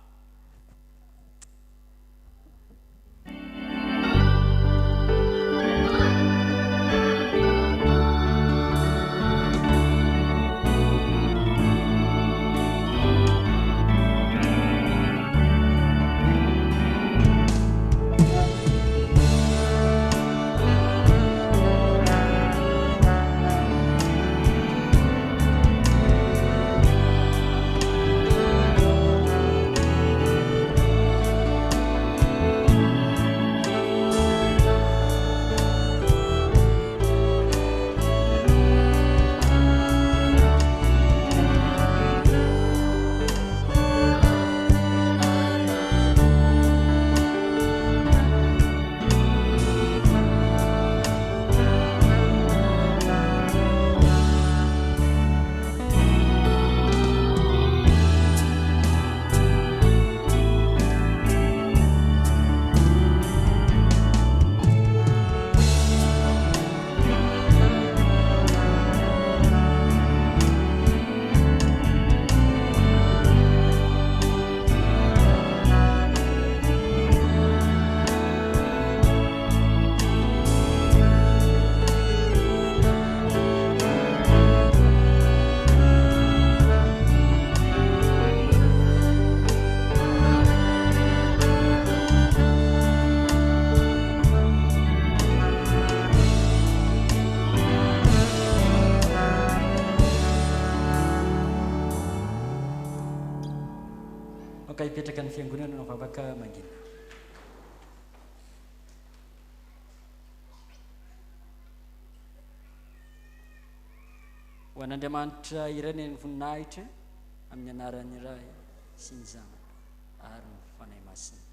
Aoka hipetraka ny fiangonana hanao vavaka mangina. Ho an'Andriamanitra iray ny voninahitra amin'ny anaran'ny Ray sy ny Zanaka ary ny Fanahy Masina.